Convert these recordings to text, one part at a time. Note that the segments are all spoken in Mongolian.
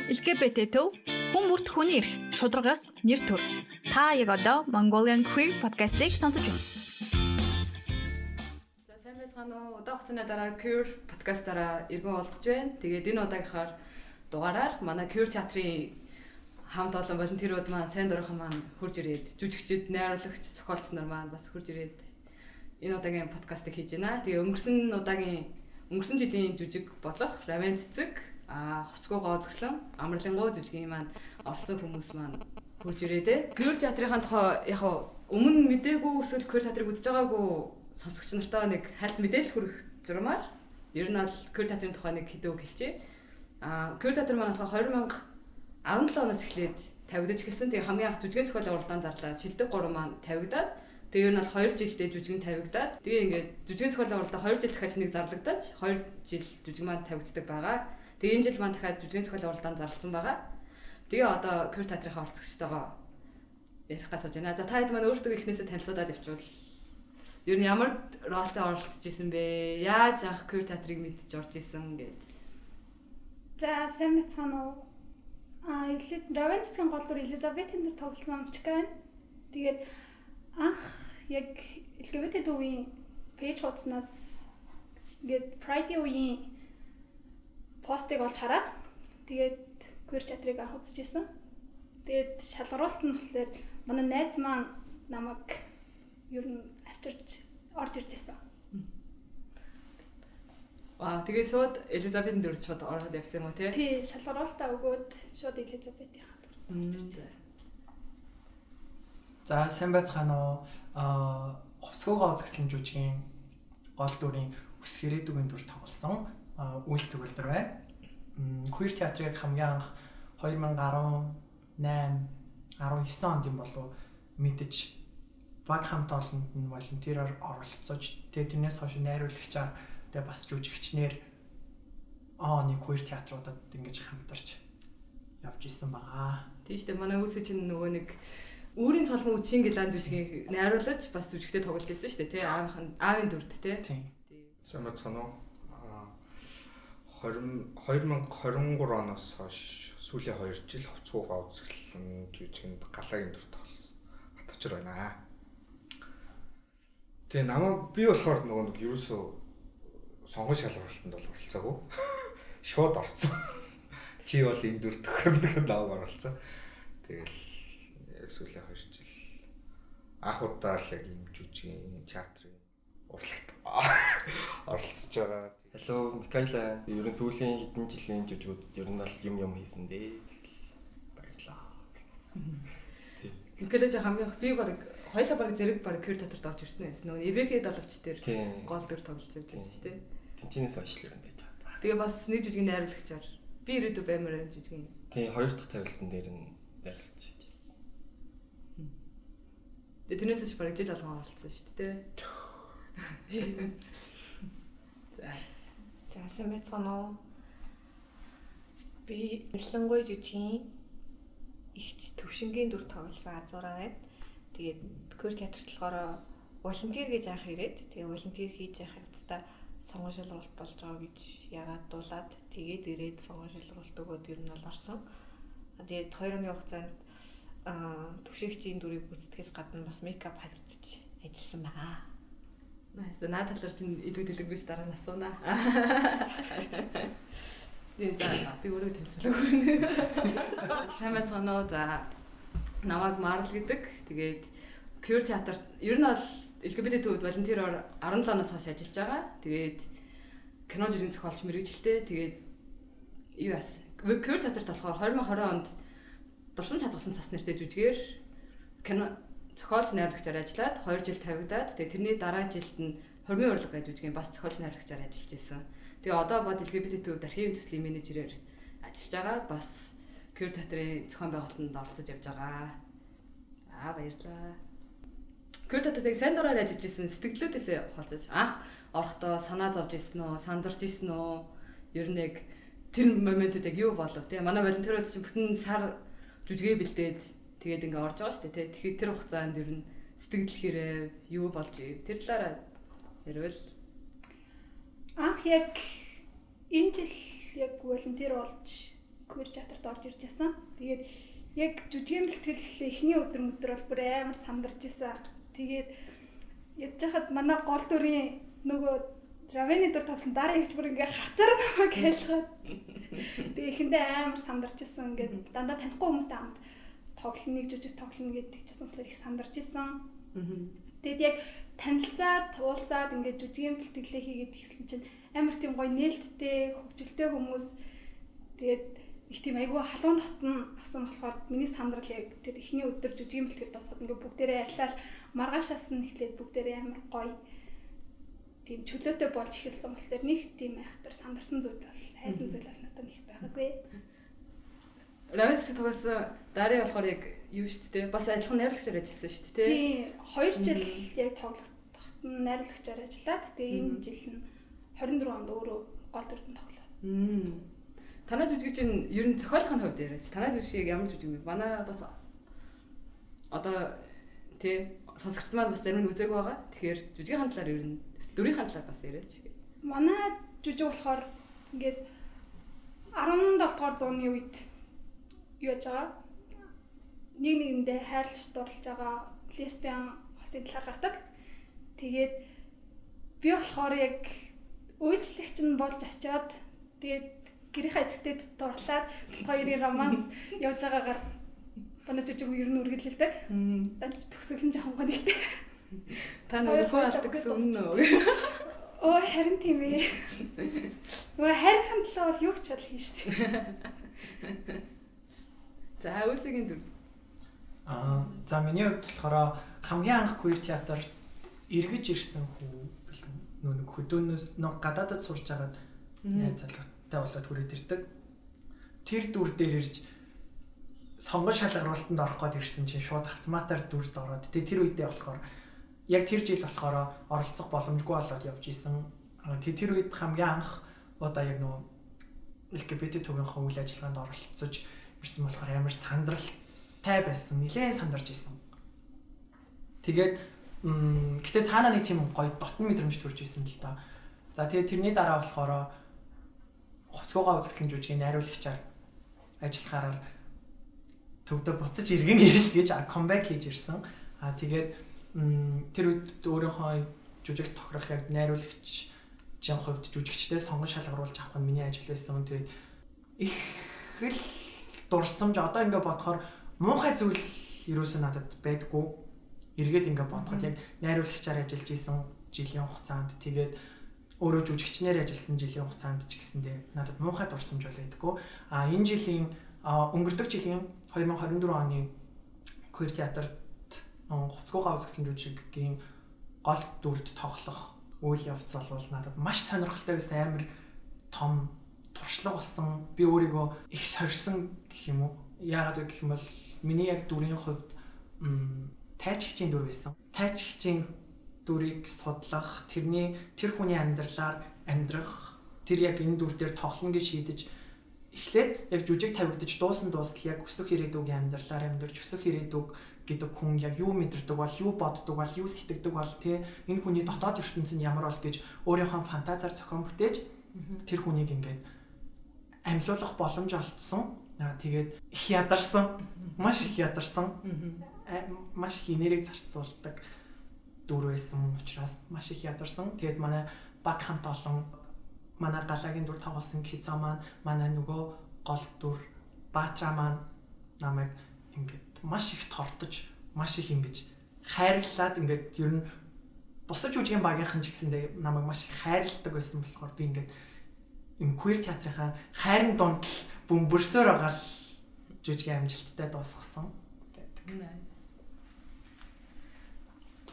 LGBT төв хүн бүрт хүний эрх, шударгаас нэр төр. Та яг одоо Mongolian Queer podcast-ыг сонсож байна. За, сайн байцгаана уу? Удаан хугацааны дараа Queer podcast-аараа эргэн уулзж байна. Тэгээд энэ удаагийнхаар дугаараар манай Queer театрын хамт олон волонтерууд маань, сайн дурынхан маань хурж ирээд, жүжигчид, найруулагч, зохиолч нар маань бас хурж ирээд энэ удаагийн подкастыг хийж байна. Тэгээ өнгөрсөн жилийн жүжиг болох Равен цэцэг, Хувцгүй гоо үзэсгэлэн, Амарлингуй жүжигийн маань оролцсон хүмүүс маань хурж ирээд. Queer театрынхаа тухай яг өмнө мдээгүй эсвэл queer театрыг үзэж байгаагүй сонсогч нартаа нэг хальт мэдээлэл хүргэх журмаар ер нь бол queer театрын тухай нэг хэдэн үг хэлчихье. Queer театр маань болохоор 2017 оноос эхлээд тавигдаж эхэлсэн. Тэгээ хамгийн анх жүжигэн зохиолын уралдаан зарлаад шилдэг 3 маань тавигдаад, тэгээ ер нь бол 2 жилдээ жүжигэн тавигдаад, тэгээ ингээд жүжигэн зохиолын уралдаан 2 жил дахиад нэг зарлагдаж 2 жил жүжиг маань тавигддаг байгаа. Тэгээ энэ жил маань дахиад жүжигэн зохиолын уралдаан зарласан байгаа. Тэгээ одоо queer театрынхаа оролцогчтойгоо ярих гас сууж байна. За, та хэд маань өөртөө эхнээсээ танилцуулаад явуул. Ер нь ямар role той оролцож исэн бэ? Яаж анх queer театрыг мэдж орж исэн гэд. За, сайн байцгаана уу? Равен цэцгийн гол дүр Элизабетийн дүр тоглосон Мчка байна. Тэгээд анх яг LGBT төвийн page хуудаснаас ингээд Pride үеийн постыг олж хараад, тэгээд queer театрыг анх үзчихсэн. Тэгээд шалгаруулалт нь болохоор манай найз маань намайг ер нь авчирч орж ирж исэн. Аа, тэгээ шууд Элизабетийн дүрд шууд ороод явсан юм уу, те? Тий, шалгаруулалтаа өгөөд шууд Элизабетийн дүрд орж ирсэн. За, сайн байцгаана уу? Хувцгүйгээ үзэсгэлэн жүжигийн гол дүрийн өсөх ирээдүгийн дүр тоглосон Үйлс төгөлдөр байна. Queer театрыг хамгийн анх 2018 19 онд юм болов мэдэж, баг хамт олонд нь волонтероор оролцож, тэгээ тэрнээс хойш найруулагчаар, тэгээ бас жүжигчнэр оны queer театруудад ингэж хамтарч явж исэн байгаа. Тийм шүү дээ. Манай үүсэ чинь нөгөө нэг Үүрийн цолмон үдшийн гэлэн жүжигийг найруулж, бас жүжигтэй тоглож ирсэн шүү дээ, тий. Аавын дүрд, тий. Тийм. Сайн байцгаана уу? 20 2023 оноос хойш сүүлийн 2 жил Хувцгүйгаа үзэсгэлэн жүжигэнд галаагийн дүр тоглосон. Батавчар байна. Тэгээ намайг би болохоор нөгөө нэг ерөөсөө сонгон шалгуултанд бол оролцоогүй. Шууд орцсон. Чи бол энэ дүр тохиромдог, намайг оролцсон. Тэгэл яг сүүлийн 2 жил анх удаа л яг ийм жүжигийн театрын урлагт оролцож байгаа. Hello, Микаэла. Ер нь сүүлийн хэдэн жилийн жүжигүүд ер нь бол юм юм хийсэн дээ. Тэгэл баярлалаа. Тийм. Микаэла ч хамгийн би баг хоёлаа баг зэрэг баг queer театрт орж ирсэн байсан. Нөгөө Эвэхэ далавч дээр гол дүр тоглож явж байсан шүү дээ. Тинчнээс хойш л ер нь байж байгаа. Тэгээ бас нэг жүжигийн найруулагчаар би ирээдүй баймаар байна жүжигийн. Тийм, хоёр дахь тавилтан дээр нь найруулж хийжсэн. Тэгээ тэрнээс хойш баг жил болгон оролцсон шүү дээ. За. За, сайн байцгаана уу? Би Нэлэнгуй жүжигийн ихч төвшингийн дүр тоглосон Азуураа гээд, тэгээд queer театрт болохоор волонтер гэж анх ирээд, тэгээ волонтер хийж явах явцдаа сонгон шалралт болж байгаа гэж яагаад дуулаад, тэгээд ирээд сонгон шалралт өгөөд ер нь бол орсон. Тэгээд 2 оны хугацаанд төвшигчийн дүрийг гүйцэтгэхээс гадна бас makeup хариуцж ажилласан байгаа. Nice. Наа талаар чинь илүү дэлгэрэнгүй дараа нь асууна. Тэгээ, за, би өөрөө танилцуулаагүй. Сайн байцгаана уу? За, намайг Марл гэдэг. Тэгээд queer театрт ер нь бол LGBT төвд волонтероор 17 оноос хойш ажиллаж байгаа. Тэгээд кино жүжигэн зохиолч мэргэжилтэй. Тэгээд юу яас? Queer театрт болохоор 2020 онд Дурсамж хадгалсан цас нэртэй жүжигээр кино зохиолч найруулагчаар ажиллаад 2 жил тавигдаад, тэгээ тэрний дараа жилд нь Хормын урлаг гэж жүжигийн бас зохиолч найруулагчаар ажиллаж исэн. Тэгээ одоо бод LGBT төвд архивын төслийн менежерээр ажиллаж байгаа. Бас queer театрын зохион байгуулалтанд оролцож явж байгаа. Аа, баярлалаа. Queer театрыг сайн дураар ажиллаж исэн сэтгэлдлүүдээсээ хуваалцаж, анх орохдоо санаа зовж исэн үү, сандарч исэн үү? Ер нь яг тэр моментод яг юу болов, те? Манай волонтерууд чинь бүтэн сар жүжигээ бэлдээд, тэгээд ингээ орж байгаа шүү дээ, те. Тэгэхээр тэр хугацаанд ер нь сэтгэл хэрэг юу болж ив? Тэр талаараа ярил. Анх яг энэ жил яг волонтер болж queer театрт орж ирж байсан. Тэгээд яг жүжигийн бэлтгэл эхлээ эхний өдөр мөдөр бол бүр амар сандарч исэн. Тэгээд ядж хахад манай гол дүрийн нөгөө Равены дүр тавсан дараа ихч бүр ингээ харцаараа намайг хайлгаад. Тэгээ эхэндээ амар сандарч исэн. Ингээд дандаа танихгүй хүмүүстэй хамт тоглоно, нэг жүжиг тоглоно гэдэг чийсэн болохоор их сандарч исэн. Тэгэд яг танилцаад, уулзаад ингээд жүжигийн бэлтгэлээ хийгээд ихсэн чинь амар тийм гоё нээлттэй, хөгжилтэй хүмүүс тэгээд их тийм айгүй халуун дотн асан болохоор миний сандрал яг тэр эхний өдөр жүжигийн бэлтгэл дуусгаад ингээд бүгдээрээ арилал маргаашаас нь эхлээд бүгдээрээ амар гоё тийм чөлөөтэй болж эхэлсэн болохоор нэг тийм айхтар сандарсан зүйл бол хайсан зүйл бол надад нэг байгаагүй. Равенс тоглосон Дари болохоор яг юу шүү дээ. Бас адилхан найруулагчаар ажилласан шүү дээ. Тийм 2 жил яг тоглохдохт нь найруулагчаар ажиллаад тэгээ энэ жил нь 24 онд өөрөө гол дүрдэн тоглоод. Танай жүжиг чинь ер нь зохиолын хувьд яриач. Танай жүжиг ямар жүжиг вэ? Манай бас одоо тий сонсогчд маань бас зарим нь үзээгүй байгаа. Тэгэхээр жүжигийн талаар ер нь дүрийн талаар бас яриач. Манай жүжиг болохоор ингээд 17 дугаар зууны үед юу яаж байгаа? Нэг нэгэндээ хайрлаж дурлаж байгаа лесбиан хосын талаар гардаг. Тэгээд би болохоор яг үйлчлэгч нь болж очиод тэгээд гэрийнхээ эцэгтэд дурлаад бит хоёрын романс явж байгаагаар манай жүжиг ер нь үргэлжилдэг. Данч төгсгөл нь жоохон гонигтэй. Та нөрхөө алдаг гэсэн үнэн үү? Оо харин тийм ээ. Нөгөө хайрхын төлөө бол юу ч бол хийн штэ. За үүсгийн дүр. За миний хувьд болохоор хамгийн анх queer театр эргэж ирсэн хүү бэлэн нэг хөдөөнөөс нэг гадаадад сурч агаад найз залуутай болоод хүрээд ирдэг. Тэр дүр дээр ирж сонгон шалгаруултанд орох гээд ирсэн чинь шууд автоматар дүрд ороод тэгээ тэр үедээ болохоор яг тэр жил болохоор оролцох боломжгүй болоод явж исэн. Тэгээ тэр үед хамгийн анх удаа яг нөгөө LGBT төвийнхөө үйл ажиллагаанд оролцож ирсэн болохоор амар сандралтай байсан. Нилээн сандарч исэн. Тэгээд гэтээ цаанаа нэг тийм гоё дотн мэдрэмж төрж исэн л да. За тэгээд тэрний дараа болохоор хувцгуугаа үзэсгэлэн жүжигийн найруулагчаар ажиллахаараа төвдөө буцаж иргэн ирэлт гэж comeback хийж ирсэн. Аа тэгээд тэр үед өөрийнхөө жүжиг тохирох яг найруулагчийн хувьд жүжигчдээ сонгон шалгаруулж авах нь миний ажил байсан. Тэгээд их л дурсамж одоо ингээ бодохоор муухай зүйл ерөөсөө надад байдгүй. Эргээд ингээ бодоход яг найруулагчаар ажиллаж исэн жилийн хугацаанд тэгээд өөрөө жүжигчнээр ажилласан жилийн хугацаанд ч гэсэндээ надад муухай дурсамж бол байдгүй. А энэ жилийн өнгөрдөг жилийн 2024 оны queer театрт хувцгуугаа үзэсгэлэн жүжигийн гол дүрд тоглох үйл явц бол надад маш сонирхолтой байсан, амар том туршлага болсон. Би өөрийгөө их сорьсон гэх юм уу? Яагаад вэ гэх юм бол миний яг дүрийн хувьд тайчгчийн дүр байсан. Тайчгчийн дүрийг судлах, тэрний тэр хүний амьдралаар амьдрах, тэр яг энэ дүр дээр тоглоно гэж шийдэж эхлээд яг жүжиг тавигдаж дуусан дуустал яг өсөх ирээдүгийн амьдралаар амьдарч өсөх ирээдүг гэдэг хүн яг юу мэдэрдэг бол, юу боддог бол, юу сэтгэдэг бол тэ энэ хүний дотоод ертөнц нь ямар бол гэж өөрийнхөө фантазиар зохион бүтээж тэр хүнийг ингээд амьлуулах боломж олдсон. Тэгээд их ядарсан, маш их ядарсан, маш их энерги зарцуулдаг дүр байсан учраас маш их ядарсан. Тэгээд манай баг хамт олон манай галагийн дүр тоглосон Кизо маань, манай нөгөө гол дүр Баатра маань намайг ингээд маш их тордож, маш их ингэж хайрлаад ингээд ер нь бусад жүжигийн багийнхан ч гэсэндээ намайг маш их хайрладаг байсан болохоор би ингээд юм queer театрынхаа хайрын дунд л бөмбөрсөөр байгаа л жүжигийн амжилттай дуусгасан гэдэг. Nice.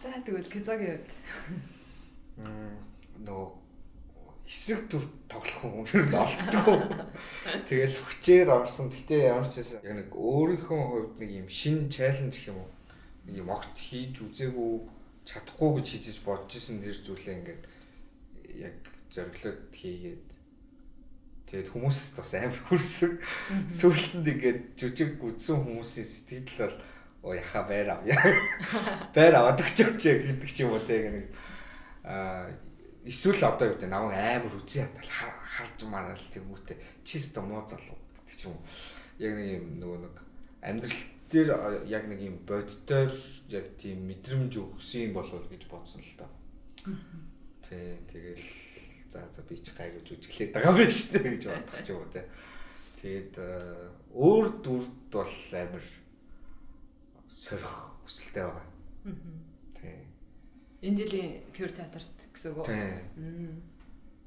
За тэгвэл Кизогийн хувьд нөгөө эсрэг дүр тоглох хүн ер нь олддоггүй. Тэгэл хүчээр орсон. Гэтэ ямар ч байсан яг нэг өөрийнхөө хувьд нэг юм шин чаленж гэх юм уу? Нэг юм огт хийж үзээгүй, чадахгүй гэж хийж бодож исэн тэр зүйлээ ингээд яг зориглоод хийгээд тэгээд хүмүүст бас амар хүрсэн. Сүүлтэнд ингээд жүжиг үзсэн хүмүүсийн сэтгэл бол оо яхаа байр авъя. Байр аваад өгчөөч гэдэг ч юм уу те нэг эсвэл одоо юу гэдэг намайг амар үзэн ятал харж мараал тэмүүтэ чи өстө муу залуу гэдэг ч юм уу. Яг нэг юм нөгөө нэг амьдрал дээр яг нэг юм бодитоор яг тийм мэдрэмж өгсөн юм болов гэж бодсон л доо. Тий, тэгэл за би ч гайгүй жүжиглээд байгаа юм шүү дээ гэж бодох ч юм уу тий. Тэгээд өөр дүрд бол амар сорих хүсэлтэй байгаа. Тий. Энэ жилийн Queer театрт гэсэн үг үү? Тий.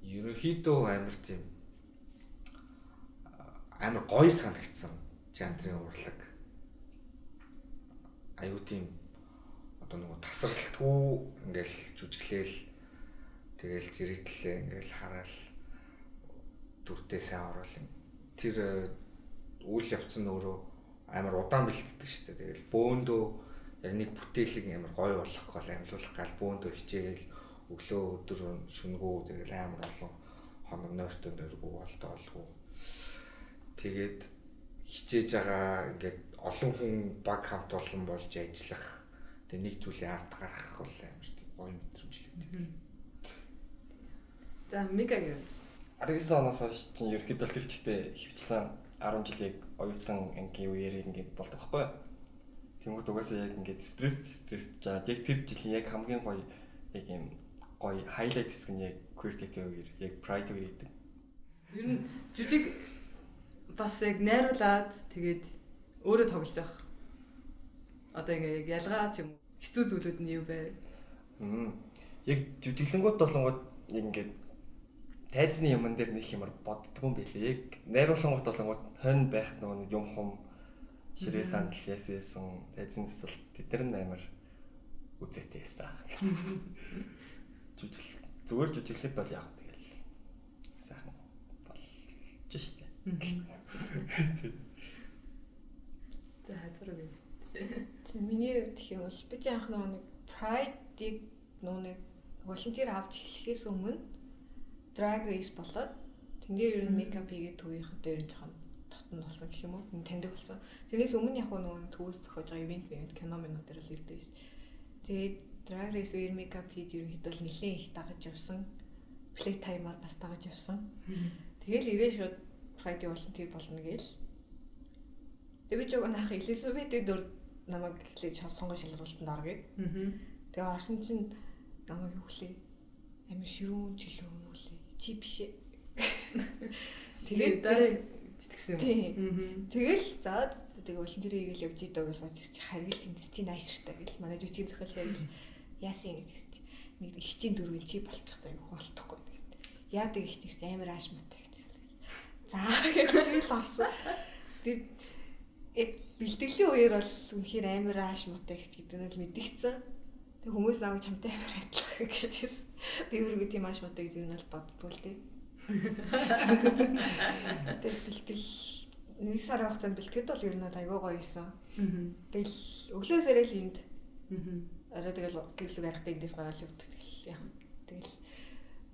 Ерөнхийдөө амар тийм амар гоё санагдсан театрын урлаг. Аюу тийм одоо нөгөө тасралтгүй ингээл жүжиглээл тэгэл зэрэгтлээ ингээл хараал дүртээ сайн оруул. Тэр үйл явц нь өөрөө амар удаан бэлтдэг шүү дээ. Тэгэл бөөндөө яг нэг бүтээлийг амар гоё болгох гол амьлуулах гал бөөндөө хичээгээл өглөө өдөр шүнгүү тэгэл амар олон хоног нойртой нойргүй болдоолгүй. Тэгээд хичээж байгаа ингээд олон хүн баг хамт олон болж ажиллах тэг нэг зүйлийн ард гарах бол амар тийм гоё мэдрэмж л гэдэг. За Мика гэв. 19 оноос хойш чинь ерөнхийдөө тэр чигтээ хөвчлэн 10 жилийг оюутан ангийн үеэр ингээд болдог байхгүй юу? Тэнгүүд угаасаа яг ингээд стресс жаад яг тэр жилийн яг хамгийн гоё яг юм гоё хайлайт хэсэг нь яг queer theater үеэр яг pride үеэр гэдэг. Ер нь жүжиг бас яг найруулад тэгээд өөрөө тоглож явах. Одоо ингээ яг ялгаа ч юм уу хэцүү зүйлүүд нь юу бэ? Яг жүжиглэнгүүд болонгууд яг ингээд тайзны юмн дээр нэг юмар боддгоо юм билээ. Яг найруулангууд болонгууд хонь байх нөгөө нэг юм хум ширээ сандал яасан тайзны засал тэд нар нь амар үзээтэй байсан. Жүжиг зүгээр жүжиглэхэд бол яг тэгэл сайхан болж штэ. За хазар үгүй. Тэг миний хувьд гэх юм бол би ч анх нөгөө нэг Pride-ийг нөгөө нэг волонтер авч эхлэхээс өмнө drag race болоод тэн дээр ер нь мейкап хийгээд төвийнхэнтэй ер нь жоохон дотн болсон гэх юм уу? Таньдаг болсон. Тэрнээс өмнө яг нөгөө төвөөс зохиож байгаа ивент кино минь дээр л ирдэг шээ. Тэгээд drag race үеэр мейкап хийж ерөнхийдөө л нэлээд их дагаж явсан. Play time-аар бас дагаж явсан. Тэгэл ирээ шууд Pride volunteer болно гээл. Тэгээ би ч уг наах Элизабетийн дүр намайг эхлээд сонгон шалруултанд орё. Тэгээ орсон чинь намайг юу хлээ? Амар ширүүн чөлөө юу хлээ? Чи биш ээ. Тэгээд дараа читгсэн юм. Тэгэл за тэгээ волонтер хийгээл явж идэ гэж сууж чи харгил тэмдэс чи найсартай гэл манай жүжигийн зохиол харгил яасан юм гэдэгс чи нэг ихчийн дөрвөн чи болчих заа юу болтохгүй тэгээд яадаг ихч гэсэн амар ааш муутай гэж. За гэл орсон. Тэгээд яг бэлтгэлийн үеэр бол үнэхээр амар ааш муутай ихч гэдэг нь л мэдэгцэн. Тэг хүмүүс намайг чамтай амар адилхан гэдэгс. Би өөрийгөө тийм ааш муутай гэж юу нь бол боддгоо л дээ. Тэгэл бэлтгэл нэг сарын хугацаанд бэлтгэд бол ер нь айгүй гоё юмсан. Тэгэл өглөөс ирэл энд. Орой тэгэл гэрлэг аргатай эндээс гараал явдаг. Тэгэл яг тэгэл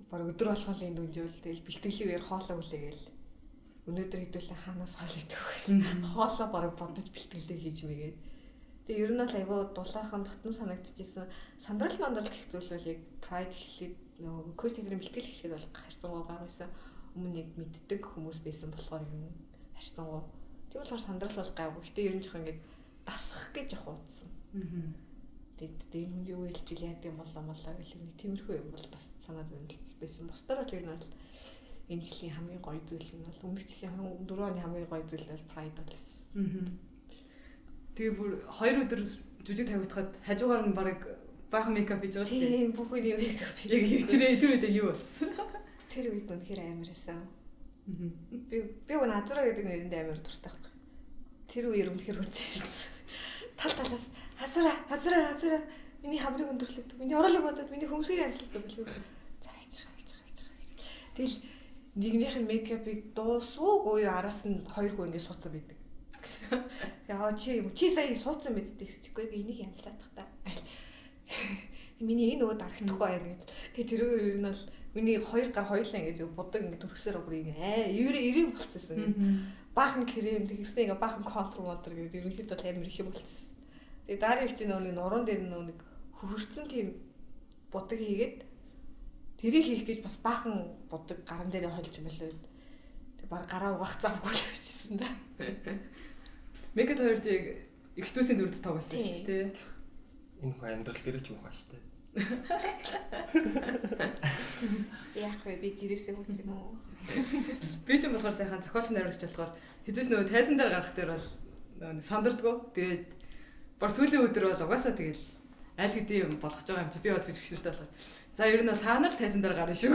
баг өдөр болгон л энд өнжөөл тэгэл бэлтгэлийн үеэр хоолоо хүлээгээл өнөөдөр хэдүүлээ хаанаас хоол идэх вэ? Хоолоо бараг бодож бэлтгэлээ хийж мэгээд. Тэгээ ер нь бол айгүй дулаахан дотн санагдчихсэн. Сандрал мандрал гэх зүйл бол яг Pride эхлээд нөгөө queer theater-ийн бэлтгэл эхлэхэд бол харьцангуй гайгүйсан. Өмнө яг мэддэг хүмүүс байсан болохоор ер нь харьцангуй. Тийм болохоор сандрал бол гайгүй. Гэтэ ер нь жоохон ингээд дасах гэж явах удсан. Тэгээд энэ хүн юу хэлж ил яа гэм болоо молоо гэх нэг тиймэрхүү юм бол бас санаа зовнил байсан. Бусдаар бол ер нь бол энэ жилийн хамгийн гоё зүйл нь бол өмнөх жилийн 24 оны хамгийн гоё зүйл бол Pride болсон. Тэгээ бүр 2 өдөр жүжиг тавигдахад хажуугаар нь бараг баахан мейкап хийж байгаа шүү дээ. Тийм бүх үеийн мейкап. Яг тэр үед юу болсон? Тэр үед үнэхээр амар байсан. Би гоо Азура гэдэг нэрэнд амар дуртай байхгүй. Тэр үеэр үнэхээр үзсэн. Тал талаас Азура, Азура, Азура миний хамрыг өндөрлөдөг. Миний оруулаг бодод, миний хөмсгийг анслдаг гэлээ. За хийж байгаа, хийж байгаа, хийж байгаа. Тэгэл нэгнийх нь мейкапыг дуусуугүй араас нь хоёр хүн ингэ сууцсан байдаг. Яа чи сая сууцсан мэддэг гэсчихгүй энийг янзлаадах та. Миний энэ өө дарагдахгүй байна гэл. Тэгээ тэр үеэр нь бол миний хоёр гар хоёулаа ингэж будаг ингэ төрхсөөр бүр ингэ ирэм болчихсон. Баахан крем тэгснэ ингэ баахан контур модор гэдэг ерөнхийдөө бол амар их юм болчихсон. Тэгээ дараа их чи нөгөө нэг нуруунд дээр нөгөө нэг хөхөрцөн тийм будаг хийгээд тэрийг хийх гэж бас баахан будаг гаран дээрээ холж мөлөө. Баг гараа угаах замгүй л явчихсан да. Мегад хоёр чиг эгчдүүсийн дүрд тоглосон шүү дээ. Энэ хүн амьдрал дээр ч муухай шүү дээ. Яах вэ? Би гэрээсээ хүүцэн үү? Би ч юм болохоор сайхан зохиолч найруулагч болохоор хэзээ ч нөгөө тайзан дээр гарах дээр бол нөгөө нэг сандардгөө. Тэгээд бар сүүлийн өдөр бол угаасаа тэгэл аль хэдийн юм болгож байгаа юм чи би бол жүжигч нартай болохоор за ер нь бол та нар тайзан дээр гарна шүү.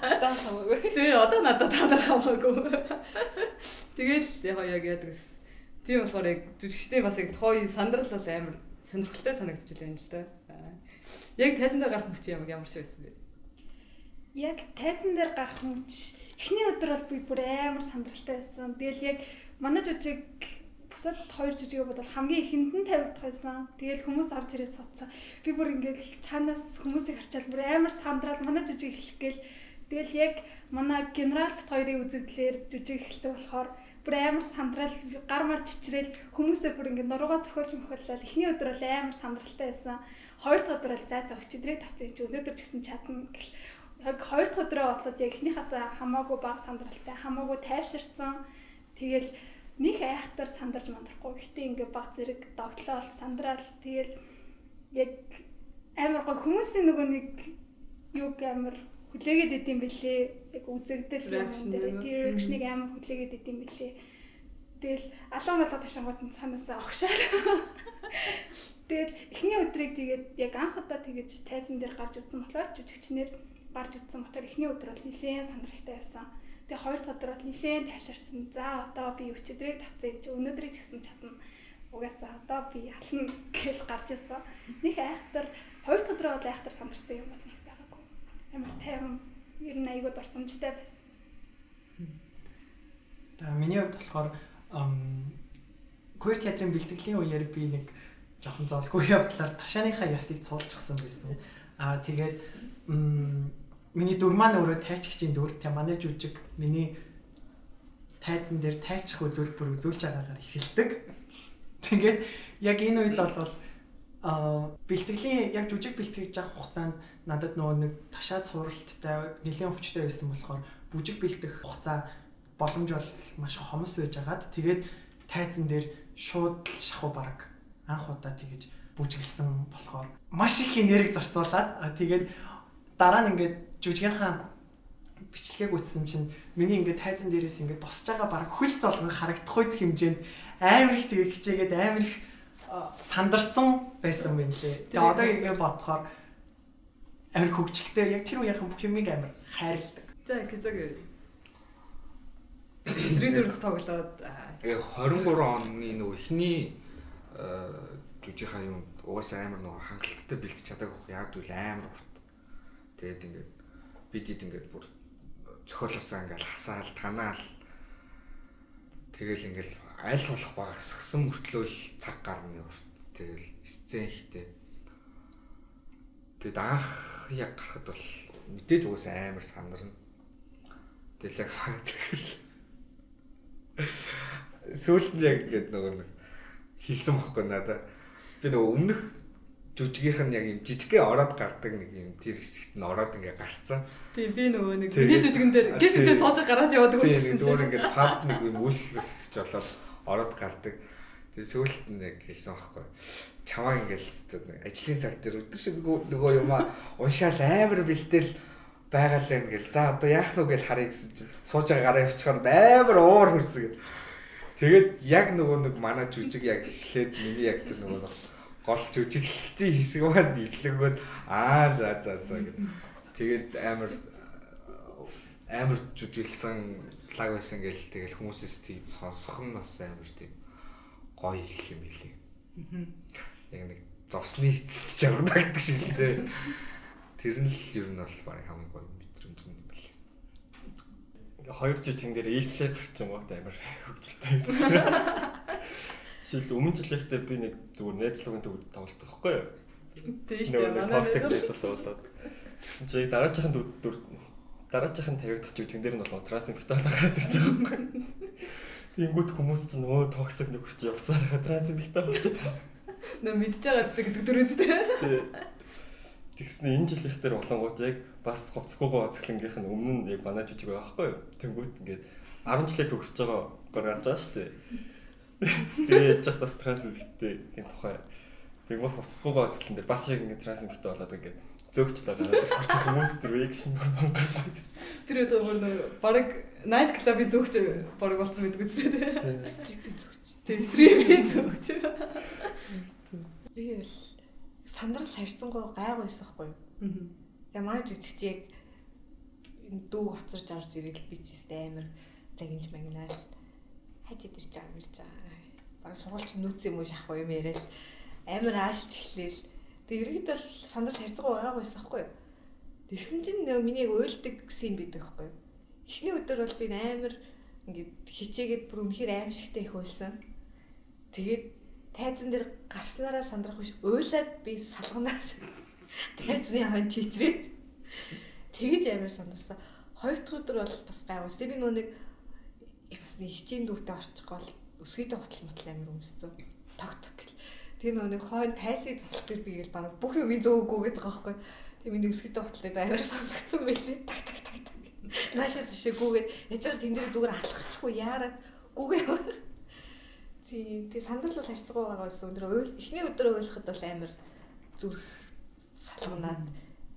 Одоо хамаагүй. Тэгээ одоо надад та нар хамаагүй. Тэгэл яг яг яадаг ус. Тийм болохоор яг жүжигчтэй бас яг тухайн сандрал бол амар сонирхолтой санагдчихлаа юм л да. Яг тайзан дээр гарах мөч юм ямар шиг байсан бэ? Яг тайзан дээр гарах мөч эхний өдөр бол би бүр амар сандралтай байсан. Тэгэл яг манай жүжиг бусад хоёр жүжигээ бодвол хамгийн ихэнд нь тавигдах байсан. Тэгэл хүмүүс орж ирээд суудсан. Би бүр ингээд цаанаас хүмүүсийг харчаал бүр амар сандраал манай жүжиг эхлэх гээл. Тэгэл яг манай генерал бит хоёрын үзэгдлэр жүжиг эхэлдэг болохоор бүр амар сандраал гар мар чичрээл хүмүүсээ бүр ингээд нуруугаа зохиолж мөхөөлөл эхний өдөр бол амар сандралтай байсан. Хоёр дахь өдөр бол за за өчигдрийг тавцсан юм чи өнөөдөр ч гэсэн чадна гэл. Яг хоёр дахь өдрөө бодлоод яг эхнийхээс хамаагүй бага сандралтай, хамаагүй тайвширсан. Тэгэл нэг айхтар сандарч мандрахгүй. Гэтэ ингээ баг зэрэг догтлоол сандраал тэгэл яг амар гой хүмүүсийн нөгөө нэг юг амар хүлээгээд идэм бэлээ. Яг үзэгдэл юм дээр тэр reaction-ыг амар хүлээгээд идэм бэлээ. Тэгэл алуун малга ташангууд нь цаанаасаа огшаал. Тэгэл эхний өдрийг тэгээд яг анх удаа тэгэж тайзан дээр гарч утсан болохоор жүжигчнэр гарч утсан болохоор эхний өдөр бол нэлээд сандралтай байсан. Тэгээ хоёр дахь өдөр бол нэлээд тайвширсан. За одоо би өчигдрийг тавцсан юм чи өнөөдрийг ч гэсэн чадна. Угаасаа одоо би ялна гэж гарч ирсэн. Них айхтар хоёр дахь өдрөө бол айхтар сандарсан юм бол нэг байгаагүй. Амар тайван ер нь айгүй дурсамжтай байсан. За миний хувьд болохоор queer театрын бэлтгэлийн үеэр би нэг жоохон зовлгүй явдлаар ташааныхаа ясыг цуулчихсан байсан. Аа тэгээд миний дүр маань өөрөө тайчгчийн дүр. Тэгээ манай жүжиг миний тайзан дээр тайчих үзүүлбэр үзүүлж байгаагаар эхэлдэг. Тэгээд яг энэ үед бол бэлтгэлийн яг жүжиг бэлтгэж явах хугацаанд надад нөгөө нэг ташаа цувралттай нэлээд өвчтэй байсан болохоор бүжиг бэлдэх хугацаа боломж бол маш хомс байж хагаад тэгээд тайзан дээр шууд л шахуу бараг анх удаа тэгэж бүжиглсэн болохоор маш их энерги зарцуулаад тэгээд дараа нь ингээд жүжигийнхаа бичлэгийг үзсэн чинь миний ингээд тайзан дээрээс ингээд тусаж байгаа бараг хөлс болгон харагдах үйц хэмжээнд амар их тэгээ хичээгээд амар их сандарсан байсан юм лээ. Тэгээ одоо ингээд бодохоор амар хөгжилтэй яг тэр үеийнхэн бүх юмыг амар хайрладаг. За гэзэг. Эсрэг дүрд тоглоод тэгээ 23 оны нөгөө эхний жүжигийнхаа юм угаасаа амар нөгөө хангалттай бэлтэж чадаагүй яг гэвэл амар урт. Тэгээд ингээд бид ид ингээд бүр зохиолоосаа ингээд хасаал танаал тэгэл ингээд аль болох багасгасан мөртлөө л цаг гарны урт тэгэл сцен ихтэй. Тэгэд анх яг гарахад бол мэдээж угаасаа амар санарна. Тэгэл яг захирал. Сүүлд нь яг ингээд нөгөө нэг хэлсэн байхгүй надаа. Би нөгөө өмнөх жүжигийнх нь яг юм жижигхэн ороод гардаг нэг юм тэр хэсэгт нь ороод ингээ гарцсан. Тийм би нөгөө нэг миний жүжигэн дээр гис хичээ сууж гараад яваадаг байсан. Тийм зүгээр ингээ пабд нэг юм үйлчлүүлэгч болоод ороод гардаг. Тэгээ сүүлд нь яг хэлсэн байхгүй. Чамаа ингээл хэвээр нэг ажлын цаг дээр өдөр шиг нөгөө юмаа уншаал амар бэлдээл байгаа л ингээл за одоо яах нү гэж харъя гэсэн чинь сууж байгаа гараа явчихаар амар уур хөрсөн гэд. Тэгээд яг нөгөө нэг манай жүжиг яг эхлээд миний яг тэр нөгөө нэг гол жүжиглэлтийн хэсэг маань ирлэнгүүд аа за за за гэд. Тэгээд амар амар жүжиглсэн лаг байсан гэл тэгэл хүмүүсээс тийж сонсох нь бас амар тийм гоё их юм билээ. Яг нэг зовсны эцэст жаргана гэдэг шиг л дээ. Тэр нь л ер нь бол баг хамгийн гоё мэдрэмж юм билээ. Ингээ хоёр жүжигэн дээр ээлжлээ гарч юм уу амар хөгжилтэй байсан. Жишээл өмнө жилийнхтэй би нэг зүгээр найзлуугийн төвд тоглолт байхгүй юу? Тийм шүү дээ. Манай токсик найзлуу болоод. Тэгсэн чи яг дараачихын дүр дараачихын тавигдах жүжигэн дээр нь бол транс инфектор гараад ирж байгаа байхгүй юу? Тэнгүүт хүмүүс чинь өө токсик нөхөр чи явсаар хаа транс инфектор болчихж байгаа. Нөө мэдж байгаа зү гэдэг дүр үстэй. Тий. Тэгснэ энэ жилийнх дээр болонгууд яг бас хувцсгүйгаа цэглэнгийнх нь өмнө нь яг манай жүжиг байгаа байхгүй юу? Тэнгүүт ингээд 10 жилээ төгсөж байгаа гор гарч байгаа шүү дээ. Тэгээ яаж бас транс эмэгтэй тийм тухай. Тэгвэл хувцсгүйгаа цэглэн дээр бас яг ингээд транс эмэгтэй болоод ингээд зөөгч байгаа. Тэрсэн чинь хүмүүс тэр реакшн бангарсан. Тэр өдөр бүр нөө бараг night club-ийн зөөгч бараг болсон байдаг үстэй тий. Стрип-ийн зөөгч. Тий, стрип-ийн зөөгч. Би бол сандрал харьцангуй гайгүй байсан байхгүй юу? Тэгээ манай жүжигч яг энэ дүү гоцорж орж ирэл би ч гэсэн амар загинж магнаал хаж идэрч байгаа мэрч байгаа. Бараг сургуульч нүүц юм уу шахах юм яриад амар аашилж эхлээл. Тэгээ ерөнхийдөө бол сандрал харьцангуй гайгүй байсан байхгүй юу? Тэгсэн чинь нөгөө миний яг уйлдаг син байдаг байхгүй юу? Эхний өдөр бол би амар ингээд хичээгээд бүр үнэхээр аимшигтай их уйлсан. Тэгээд тайзан дээр гарснараа сандрах биш уйлаад би салганаад тайзны хонь чичрээд тэгэж амар сандарсан. Хоёр дахь өдөр бол бас гайгүй. Би нөгөө нэг бас нэг хичээн дүүртэй орчих гол өсгийтэй готл мотл амар өмссөн. Тог тог гэл. Тэгээ нөгөө нэг хойно тайзны засал дээр би гэл бараг бүх юм зөөгөө гэж байгаа байхгүй. Тэгээ миний өсгийтэй готлыг амар сонсогдсон байлээ. Так так так так. Наашаа цаашаа гүгээд яж байгаа тэн дээр зүгээр алхахчгүй яарад гүгээ. Тийм. Тэгээ сандрал бол харьцангуй байгаа байсан. Өндөр уйл эхний өдөр уйлахад бол амар зүрх салганаад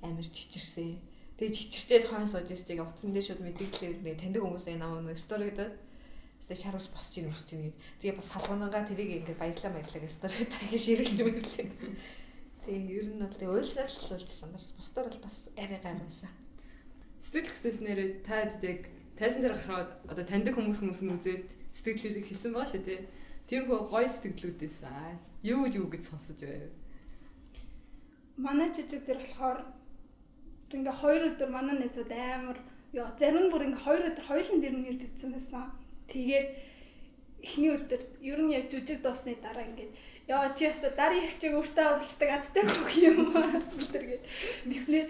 амар чичирсэн. Тэгээ чичирчээд хойно сууж ирсэн чиг утсан дээр шууд мэдээлэл нэг таньдаг хүмүүс энэ намаа нэг стори гэдэг. Тэгээ шар ус босч ийн босч ийн гэд. Тэгээ бас салганангаа тэрийг ингээд баярлаа баярлаа гэж стори гэдэг ширэлж мэрлээ. Тэгээ ер нь бол тэгээ уйлснаас л болж сандарс. Бусдаар бол бас арай гайхуулсан. Сэтгэл гэснээс нэрээ та яг тайзан дээр гарахад одоо таньдаг хүмүүс нь үзээд сэтгэлийг хэлсэн байгаа шүү тий. Тэрхүү гоё сэтгэлүүдээс юу юу гэж сонсож байв. Манай жүжиг дээр болохоор ингээ хоёр өдөр манай найзууд амар яа зарим нь бүр ингээ хоёр өдөр хоёулын дээр нь ирж утсан байсан. Тэгээд эхний өдөр ер нь яг жүжиг дуусны дараа ингээд яа чи яста дарын их чиг өөртөө оруулцдаг азтай хөх юм аа тэр гээд тэгснээр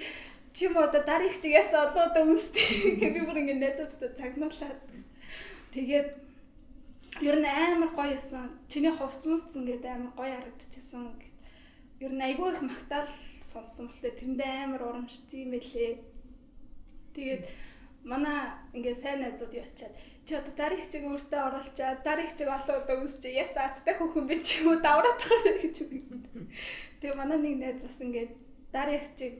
чи юм одоо дарын их чиг яста одоо одоо үнстэй гэ би бүр ингээ найзуудтай загнуулаад тэгээд ер нь амар гоё ясан. Чиний хувцс мувц ингээд амар гоё харагдчихсан. Ер нь айгүй их магтаал сонссон болохоор тэрэндээ амар урамштай юм байлээ. Тэгээд манай ингээд сайн найзууд ячаад чи одоо дарын хичээг өөртөө оруулчаад дарын хичээг олон удаа үнсч яс азтай хүүхэн би чи юм уу давраад байгаа гэж үг. Тэгээ манай нэг найз бас ингээд дарын хичээг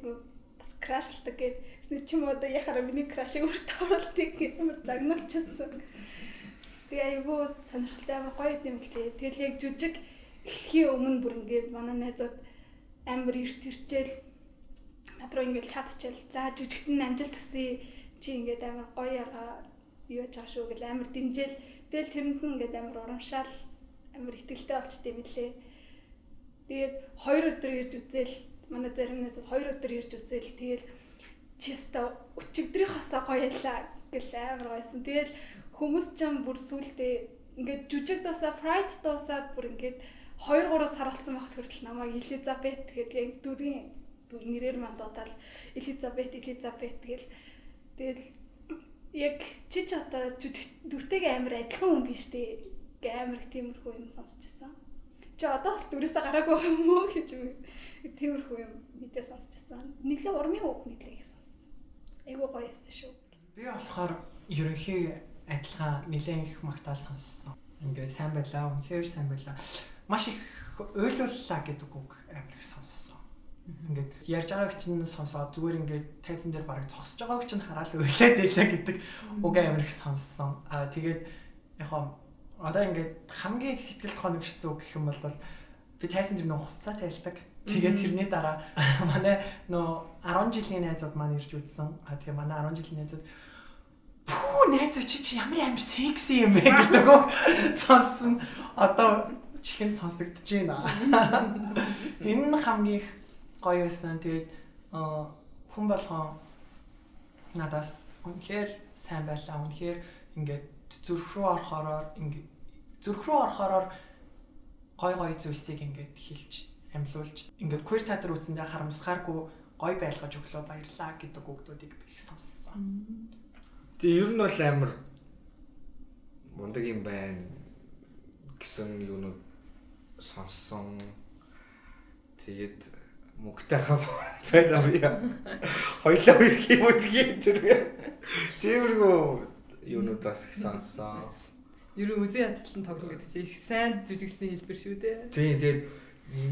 бас крашлдаг гээд тэсний чи юм одоо яхаараа миний крашыг өөртөө оруултыг гэж амар загнуулчихсан. Тэгээ айгүй сонирхолтой амар гоё юм лээ. Тэгэл яг жүжиг эхлэхийн өмнө бүр ингээд манай найзууд амар эрт ирчээл над руу ингээд чат бичээл за жүжигт нь амжилт хүсье чи ингээд амар гоё ягаа юу яаж байгаа шүү гэл амар дэмжээл тэгэл тэрэнд нь ингээд амар урамшаал амар итгэлтэй болчтой юм лээ. Тэгээд хоёр өдөр ирж үзээл манай зарим найзууд хоёр өдөр ирж үзээл тэгэл чи өстө өчигдрийнхосоо гоё ялаа гэл амар гоёсэн. Тэгэл хүмүүс ч юм бүр сүултээ ингээд жүжиг дуусаа Pride дуусаад бүр ингээд 2-3 сар болсон байхад хүртэл намайг Элизабет гэдэг яг дүрийн нэрээр манд дуудаад Элизабет Элизабет гэл тэгэл яг чи ч одоо жүжиг дүртэйгээ амар адилхан хүн биш үү гэ амар их тиймэрхүү юм сонсчихсан. Чи одоо л дүрээсээ гараагүй байгаа юм уу гэж тиймэрхүү юм мэдээ сонсчихсан. Нэглээ урмын үг нэглээ их сонссон. Айгуу гоё яссан шүү. Би болохоор ерөнхий адилхан нэлээд их магтаал сонссон. Ингээд сайн байлаа, үнэхээр сайн байлаа. Маш их уйлууллаа гэдэг үг амар их сонссон. Ингээд ярьж байгааг чинь сонсоод зүгээр ингээд тайзан дээр бараг зогсож байгааг чинь хараал уйлаад байлаа гэдэг үг амар их сонссон. Аа тэгээд яг хаа одоо ингээд хамгийн их сэтгэлд хоногшсон үг гэх юм бол би тайзан дээр нөө хувцас тайлдаг. Тэгээд тэрний дараа манай нөө 10 жилийн найзууд маань ирж үзсэн. Аа тэгээ манай 10 жилийн найзууд пүү найз чи ямар амар секси юм бэ гэдэг үг сонссон. Одоо чихэн сонсогдож байна. Энэ нь хамгийн их гоё байсан. Тэгээд хүн болгон надаас үнэхээр сайн байлаа. Үнэхээр ингээд зүрх рүү орохороор ингээд зүрх рүү орохороор гой гой зүйлсийг ингээд хэлж амьлуулж ингээд queer театр үзсэндээ харамсахааргүй гой байлгаж өглөө баярлаа гэдэг үгнүүдийг би их сонссон. Тэгээ ер нь бол амар мундаг юм байна гэсэн юунууд сонссон. Тэгээд Мөнгөтэй хам байраа би. Хоёлаа их юм уу тэр. Тиймэрхүү юунууд бас их сонссон. Ер нь үзэн ядтал нь тоглоно гэдэг чинь их сайн жүжиглэлийн хэлбэр шүү дээ. Тийм, тэгээд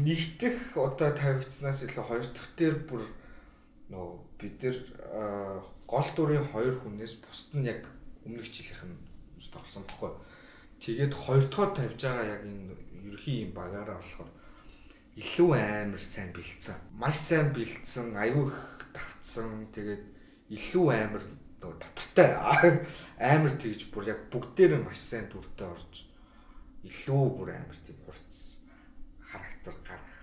нэгдэх удаа тавигдсанаас илүү хоёр дахь дээр бүр нөө бид нар гол дүрийн хоёр хүнээс бусд нь яг өмнөх жилийнх нь тоглосон баггүй. Тэгээд хоёр дахь тавьж байгаа яг энэ ерхий юм багаараа болохоор илүү амар сайн бэлдсэн. Маш сайн бэлдсэн, аюу их давтсан. Тэгээд илүү амар нөгөө татартай амар тэгж бүр яг бүгдээр нь маш сайн дүртэй орж илүү бүр амар тийм хурц характер гарах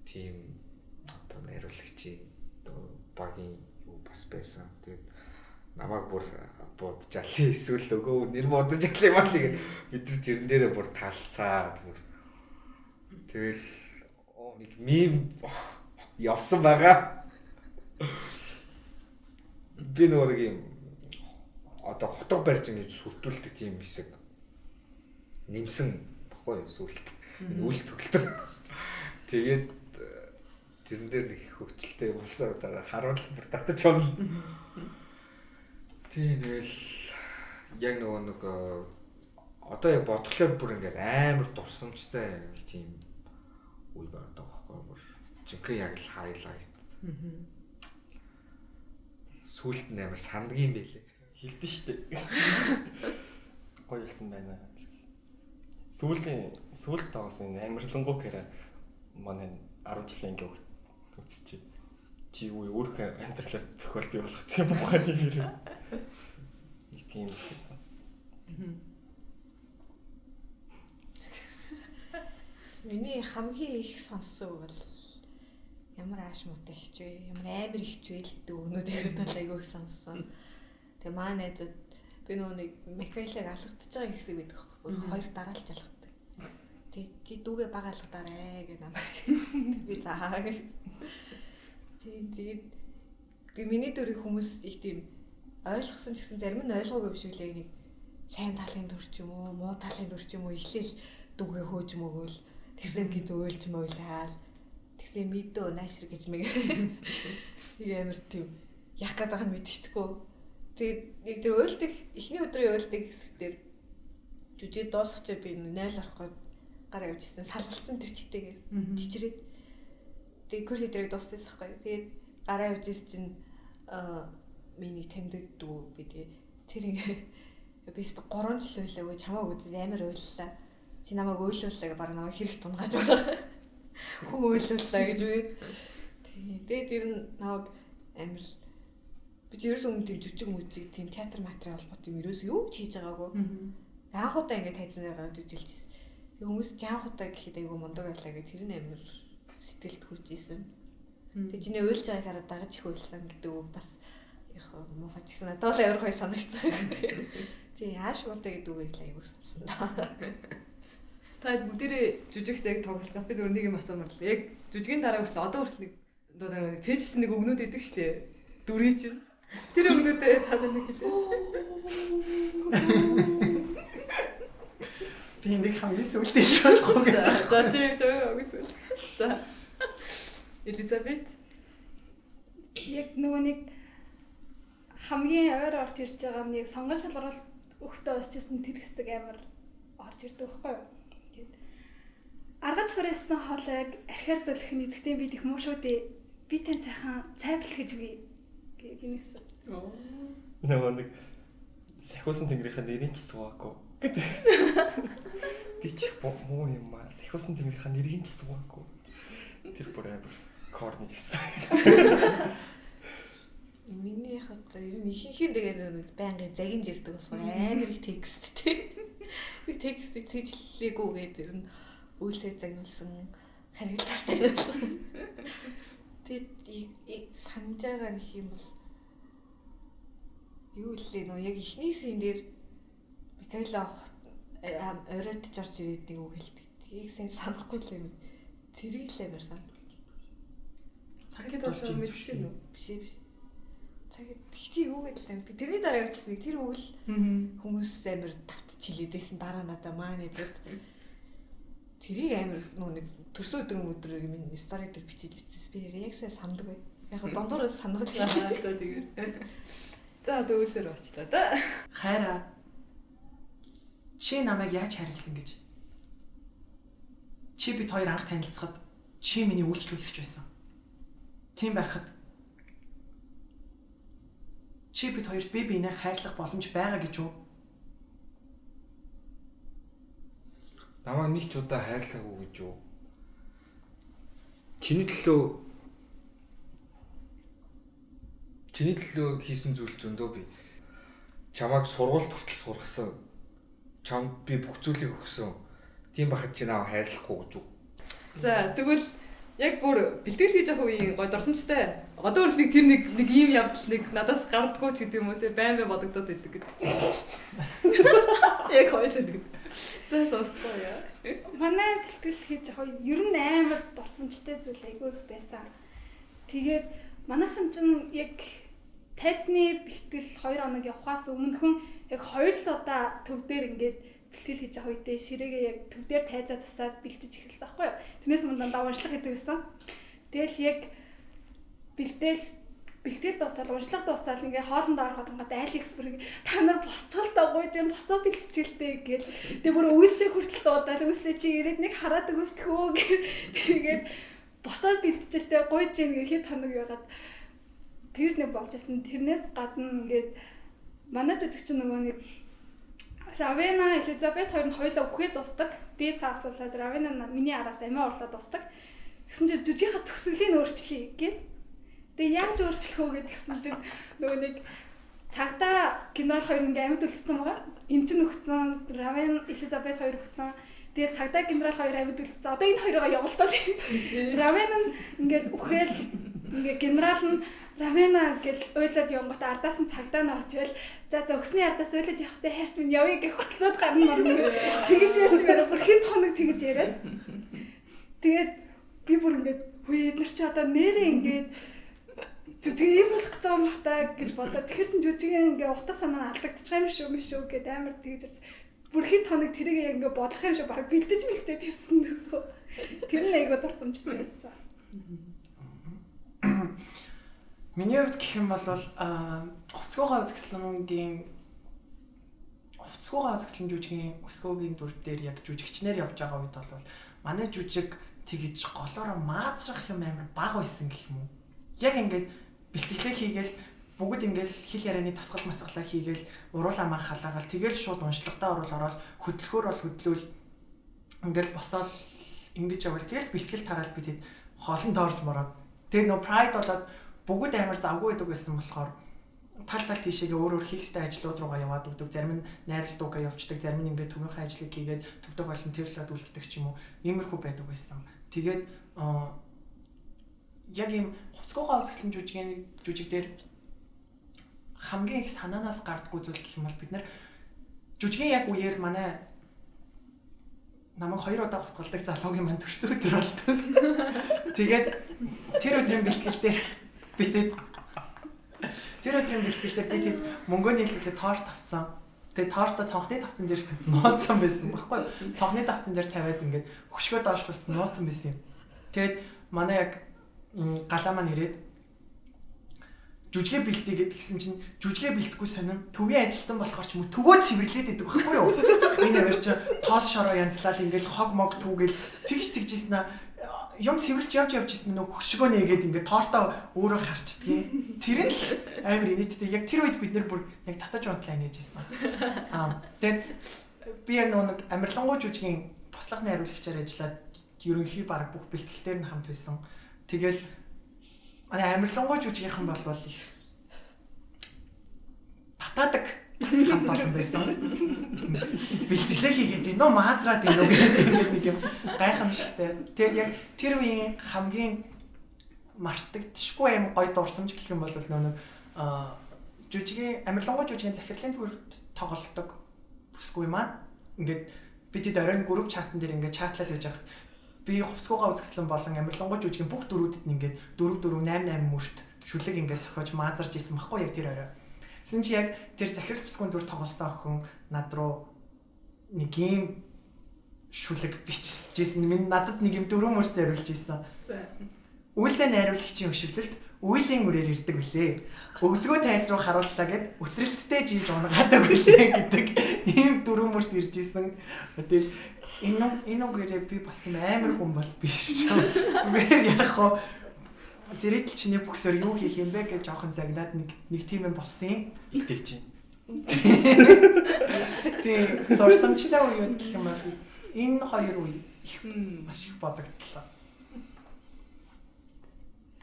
тийм одоо найруулагчийн одоо багийн юу бас байсан. Тэгээд намайг бүр будаж алий эсвэл өгөө нэр будаж алий маа л гээд бид нар тэрэн дээрээ бүр таалцаад бүр тэгэл нэг мим явсан байгаа. Би нөгөө нэг юм одоо хотго барьж ингэж сүртүүлдэг тийм хэсэг нэмсэн баггүй юу сүлт. Энэ үйл төгөлтөр. Тэгээд тэрэн дээр нэг хөвчлөлтэй болсон. Одоо харуул бүр татаж явна. Тийм, тэгэл яг нөгөө нэг одоо яг бодглоор бүр ингээд амар дурсамжтай нэг тийм үе байгаа байхгүй бүр жинхэнэ яг л хайлайт. Сүүлд нь амар сандгийн байлээ. Хилдэн штэ. Гоё болсон байна. Сүүлийн сүүлд тоглосон энэ амарлингуу гэхээр манай 10 жилийн анги үзчихээ. Чи юу өөрийнхөө амьдралаар зохиол бий болгоцсон юм ухааны нэр. Нэг тийм юм сонс. Миний хамгийн их сонссон бол ямар ааш муутай хичвэ, ямар амар хичвэ л гэдэг үгнүүд яригдал айгүй их сонссон. Тэгээ маа найзууд би нөгөө нэг Микаэлыг алгадж байгаа хэсэг байдаг байхгүй. Бүр хоёр дараалж алгадаг. Тэгээ чи дүүгээ бага алгадарэ гэж намайг. Би заа гэж. Тэгээд тэгээ миний дүрийг хүмүүс их тийм ойлгосон ч гэсэн зарим нь ойлгоогүй биш үлээ нэг сайн талын дүр ч юм уу, муу талын дүр ч юм уу эхлээл дүүгээ хөөж мөгөөл тэгсэн гээд уйлж мөйлаал тэгсэн мэдөө наашир гэж мэг. Нэг амар тийм яг гээд байгаа нь мэддэхгүй. Тэгээд нэг тэр уйлдаг эхний өдрийн уйлдаг хэсэг дээр жүжиг дуусгачаа би 0 орох гээд гараа явж ирсэн. Салгалцсан тэр чигтэйгээр чичрээд. Тэгээд курс дээрээ дууссан байхгүй. Тэгээд гараа явж ирсэн чинь миний таньдаг дүү би тэгээ тэр ингээ би ч 3 жил байлаа чамааг үзээд амар уйллаа. Чи намайг уйлууллаа гэж бараг намайг хэрэг тунгааж байна. Хүн уйлууллаа гэж би. Тэгээд тэр нь намайг амар би ч ерөөсөө өмнө тийм жүжиг мүжиг тийм театр материал холбоотой юм ерөөсөө юу ч хийж байгаагүй. Анх удаа ингээ тайзнаар гараад жүжилжсэн. Тэг хүмүүс ч анх удаа гэхэд айгүй мундаг байлаа гэх тэр нь амар сэтгэлд хүрч исэн. Тэг чиний уйлж байгааг хараад дагаж их уйлсан гэдэг үг бас яг муухай ч гэсэн надад л амар гоё санагдсан. Тий, ааш муутай гэдэг үгийг л айгүй сонссон даа. Та бүгдээрээ жүжигч яг тоглосноо би зөвхөн нэг юм асуумар л. Яг жүжигийн дараа хүртэл одоо хүртэл нэг одоо цээжилсэн нэг өгнүүд идэг штэ. Дүрий чинь. Тэр өгнүүдээ та нар нэг хэлээч. Би нэг хамгийн сүүлд хэлж болохгүй гэдэг. За чи зөв өгсөн. За. Элизабет. Яг нөгөө нэг хамгийн ойр орж ирж байгаа нэг сонгон шалгаруулалт өгтөө уншижсэн тэр хэсэг амар орж ирдэг байхгүй юу? Ингээд аргаж хүрээсэн хоолойг архиар зөлөх нь эзэгтэй бид их муу шүү дээ. Би тань сайхан цайбалт гэж үгүй гэх юм хэсэг. Нөгөө нэг сахиусан тэнгэрийнхээ нэрийг ч суугаагүй гэдэг. Би ч их муу юм аа. Сахиусан тэнгэрийнхээ нэрийг ч суугаагүй. Тэр бүр амар корни гэсэн. Миний хот ер нь ихэнх нь тэгээд нэг байнгын загинж ирдэг болохоор амар их тексттэй. Би текстийг цэжлээгүй гэдэг ер нь үйлсээ загнуулсан, харгалтаас загнуулсан. Тэгээд санаж байгаа нэг юм бол юу илээ нөө яг эхний син дээр Микаэла оройтж орж ирээд нэг үг хэлдэг. Тгийг сайн санахгүй л юм. Тэрийг л амар сан. Цагид болж байгаа мэдчих юм уу? Биш ээ биш. Цагид тэгтий юу гэдэл юм. Тэрний дараа явчихсан нэг тэр үг л хүмүүс амар тавтаж хилээдсэн дараа надаа маань эзэд. Тэрийг амар нөө нэг төрсөн өдөр өдрөөр минь стори дээр бичиж бичсэн. Би нэр яг сайн санддаг бай. Яг дундуур санаад. За тэгэхээр. За одоо үүсээр очлаа да. Хайраа. Чи намайг яаж хайрлсан гэж? Чи бид хоёр анх танилцахад чи миний үйлчлүүлэгч байсан. Тийм байхад чи бид хоёрт бие биенээ хайрлах боломж байгаа гэж үү? Намайг нэг ч удаа хайрлаагүй гэж үү? Чиний төлөө хийсэн зүйл зөндөө би. Чамайг сургуульд хүртэл сургасан. Чамд би бүх зүйлийг өгсөн. Тийм байхад чи намайг хайрлахгүй гэж үү? За тэгвэл яг бүр бэлтгэл хийж явах үеийн гой дурсамжтай. Одоо хүртэл нэг тэр нэг ийм явдал нэг надаас гардггүй ч гэдэг юм уу те байн байн бодогдоод идэг гэдэг чинь. Яг хоёулаа тэг. За сонсцгоё. Манай бэлтгэл хийж явах үе ер нь амар дурсамжтай зүйл айгүй их байсан. Тэгээд манайхан ч яг тайзны бэлтгэл 2 хоног явхаас өмнөхөн яг 2 л удаа төв дээр ингээд бэлтгэл хийж явах үедээ ширээгээ яг төв дээр тайзаа тасаад бэлтэж эхэлсэн байхгүй юу. Тэрнээс өмнө дандаа уншлага хийдэг байсан. Тэгэл яг бэлтгэл дуусаад уншлага дуусаад ингээ хоолндоо ороход ингээд Алекс бүр ингээ та нар босчгол та гуйж юм босоо бэлтчихэлтэй гээл. Тэгээ бүр үйлсээ хүртэл дуудаад үйлсээ чи ирээд нэг хараад өгөөч тхөө гэх. Тэгээд босоод бэлтчихэлтэй гуйж юм хэд хоног яагаад тэгж нэг болж исэн. Тэрнээс гадна ингээд манай жүжигч нөгөө нэг Равена, Элизабет хоёр нь хоёулаа үхээд дуустдаг. Би цааслуулаад Равена миний араас амиа орлоод дуустдаг. Тэгсэн чинь жүжигийнхаа төгсгөлийн өөрчлөе гээл. Тэгээ яаж өөрчлөх үү гэдгсэн чинь нөгөө нэг цагдаа генерал хоёр ингээ амьд үлдсэн байгаа. Эмчин өгцөн, Равен, Элизабет хоёр өгцөн. Тэгээ цагдаа генерал хоёр амьд үлдсэн. Одоо энэ хоёроо явуултал. Равен нь ингээд үхэл ингээ генерал нь Равена гэл уйлаад явангот ардаас нь цагдаа нь орж ирэл за за өсний ардаас уйлаад явахтай хайрт минь явъя гэх хөтлөөд гарна морно. Тэгэж ярьж байна. Бүр хэд хоног тэгэж яриад. Тэгээд би бүр ингээд хүү эднэр чи одоо нэрээ ингээд жүжиг юм болох гэж байгаа юм бах та гэж бодоод тэгэхээр чин жүжигийн ингээ утга санаа нь алдагдчих юм шүү мэн шүү гэд амар тэгэж ярьсан. Бүр хэд хоног тэрийг яг ингээ бодох юм шиг бараг бэлдэж мэлтээд явсан нөхөө. Тэр нь айгуу дурсамжтай байсан. Миний хувьд гэх юм бол хувцгуугаа үзэсгэлэнгийн хувцгуугаа үзэсгэлэн жүжигийн өсгөөгийн дүр дээр яг жүжигчнэр явж байгаа үед бол манай жүжиг тэгэж голоороо маазрах юм амар бага байсан гэх юм уу. Яг ингээд бэлтгэлээ хийгээл бүгд ингээл хэл ярианы тасгал масгалаа хийгээл уруулаа мах халаагаал тэгэл шууд уншлагтаа оруул ороод хөдлөхөөр бол хөдлөөл ингээл босоол ингэж явал тэгэл бэлтгэл тараал бид хоолнд орж мороод тэр нөө прайд болоод бүгд амар завгүй байдаг байсан болохоор тал тал тийшээгээ өөр өөр хийх ёстой ажлууд руугаа яваад өгдөг. Зарим нь найрал дуугаа явцдаг, зарим нь ингээд төвийнхээ ажлыг хийгээд төвдөө волонтерлаад үлддэг ч юм уу. Иймэрхүү байдаг байсан. Тэгээд яг ийм хувцгуугаа үзэсгэлэн жүжигийн жүжиг дээр хамгийн их санаанаас гардггүй зүйл гэх юм бол бид нар жүжигийн яг үеэр манай намайг хоёр удаа хутгалдаг залуугийн маань төрсөн өдөр болдог. Тэгээд тэр өдрийн бэлтгэл дээр битэд тэр өдрийн бэлтгэл дээр битэд мөнгөө нийлүүлээд торт авцсан. Тэгээд тортоо цонхны тавцан дээр нууцсан байсан байхгүй юу? Цонхны тавцан дээр тавиад ингээд хөшгөө доошлуулсан нууцсан байсан юм. Тэгээд манай яг галаа маань ирээд жүжигээ бэлтээ гэд гисэн чинь жүжигээ бэлтгэхгүй сонин төвийн ажилтан болохоор ч юм уу төвөө цэвэрлээд байдаг байхгүй юу? Энэ амир чи тоос шороо янзлал ингээл хог мог түүгээл тэгж тэгжсэн аа юм цэвэрлж явж явж ирсэн нөх хөшгөө нээгээд ингээд тортоо өөрөө харчдгийг. Тэр нь л амар инээдтэй. Яг тэр үед бид нэр бүр яг татаж унтлаа инээж ирсэн. Аа тэгээд би яг нэг амарлингуй жүжигийн туслах найруулагчаар ажиллаад ерөнхий баг бүх бэлтгэлээр нь хамт байсан. Тэгэл манай амарлингуй жүжигийнхэн болвол их татаадаг хамт олон байсан. Бэлтгэлээ хийгээд энэ маазраад энэ гэдэг нэг юм гайхамшигтай. Тэгээд яг тэр үеийн хамгийн мартагдшгүй юм гой дурсамж гэх юм бол нөө нэг жүжигийн амарлингуй жүжигийн захирлын төвд тоглолдог бүсгүй маань ингээд бид хэд оройн групп чатан дээр ингээд чатлаад байж байхад би хувцгуугаа үзэсгэлэн болон амарлингуй жүжигийн бүх дөрүүдэд нь ингээд 4 4 8 8 мөрт шүлэг ингээд зохиож маазарч исэн баггүй яг тэр орой. Тэгсэн чи яг тэр захирал бүсгүйн дүр тоглосон охин над руу нэг ийм шүлэг биччихсэн. Минь надад нэг юм дөрөв мөрс зориулж ирсэн. За. Үйлсээ найруулагчийн өшиглөлт үйлийн үрээр ирдэг үлээ. Өгзгөө тайз руу харууллаа гэд өсрэлттэй жийж унгаадаг үлээ гэдэг ийм дөрөв мөрс ирж исэн. Тэгээд энэ үгээрээ би бас тийм амар хүн бол биш. Зүгээр яг хоо зэрэгтэл чиний бүксээр юу хийх юм бэ гэж жоохон загнаад нэг тийм юм болсон юм. Итгэж чинь. Тийм дурсамжтай үеуд гэх юм бол энэ хоёр үе их маш их бодогдлоо.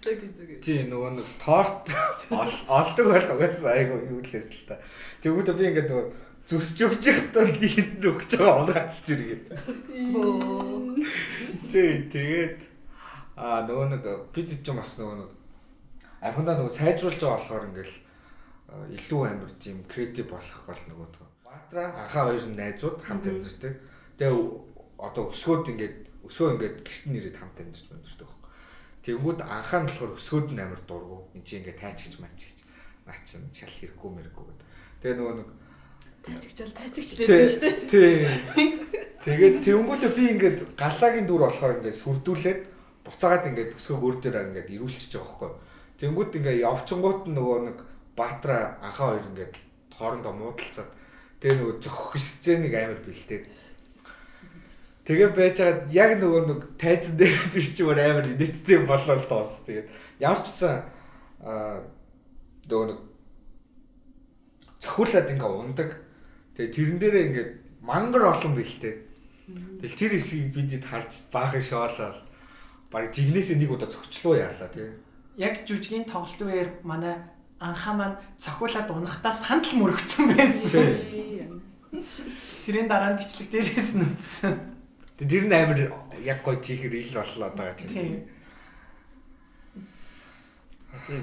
Зүг зүг. Тий нөгөө нэг торт олдог бол угаасаа айгу юу л лээс л та. Тэгвэл би ингээд нөгөө зүсч өгч явахдаа нийтэнд өгч байгаа унгац тэр гээд. Тий тэгээд нөгөө нэг бид ч юм бас нөгөө нэг амхандаа нөгөө сайжруулж байгаа болохоор ингээл илүү амар тийм креатив болох гол нөгөө тоо. Баатра анхаа хоёр найзууд хамт амьдардаг. Тэгээ одоо өсгөөд ингээд өсөө ингээд гэрт нэрээд хамт амьдарч амьдардаг байхгүй. Тэнгүүд анхаа нь болохоор өсгөөд нь амар дургу. Энд чи ингээд тайчгч мачгч наа чин шал хэрэггүй мэрэггүй гэд. Тэгээ нөгөө нэг тайчгч бол тайчгч л гэдэг шүү дээ. Тий. Тэгээд тэнгүүдээ би ингээд галаагийн дүр болохоор ингээд сүрдүүлээд буцаагаад ингээд өсгөөг өөр дээр ингээд ирүүлчихэж байгаа байхгүй. Тэнгүүд ингээд явчингууд нь нөгөө нэг Баатра анхаа хоёр ингээд хоорондоо муудалцаад тэгээ нөгөө зөхөх сценийг амар бэлдээд тэгээ байж байгаад яг нөгөө нэг тайзан дээр тэр чинь бүр амар инээдтэй болол дуус. Тэгээд ямар ч гэсэн нөгөө нэг цохиулаад ингээ ундаг. Тэгээ тэрэн дээрээ ингээд мангар олон бэлдээд тэгэл тэр хэсгийг бидэд харж баахан шоолол баг жигнэсээ нэг удаа цогчлоо яалаа тий. Яг жүжигийн тоглолтын үеэр манай анхаа маань цохиулаад унахтаа сандал мөрөгцөн байсан. Тэрийн дараа нь бичлэг дээрээс нь үзсэн. Тэр нь амар яг гоо чихэр ил боллоо даа гэж. Тийм. Одоо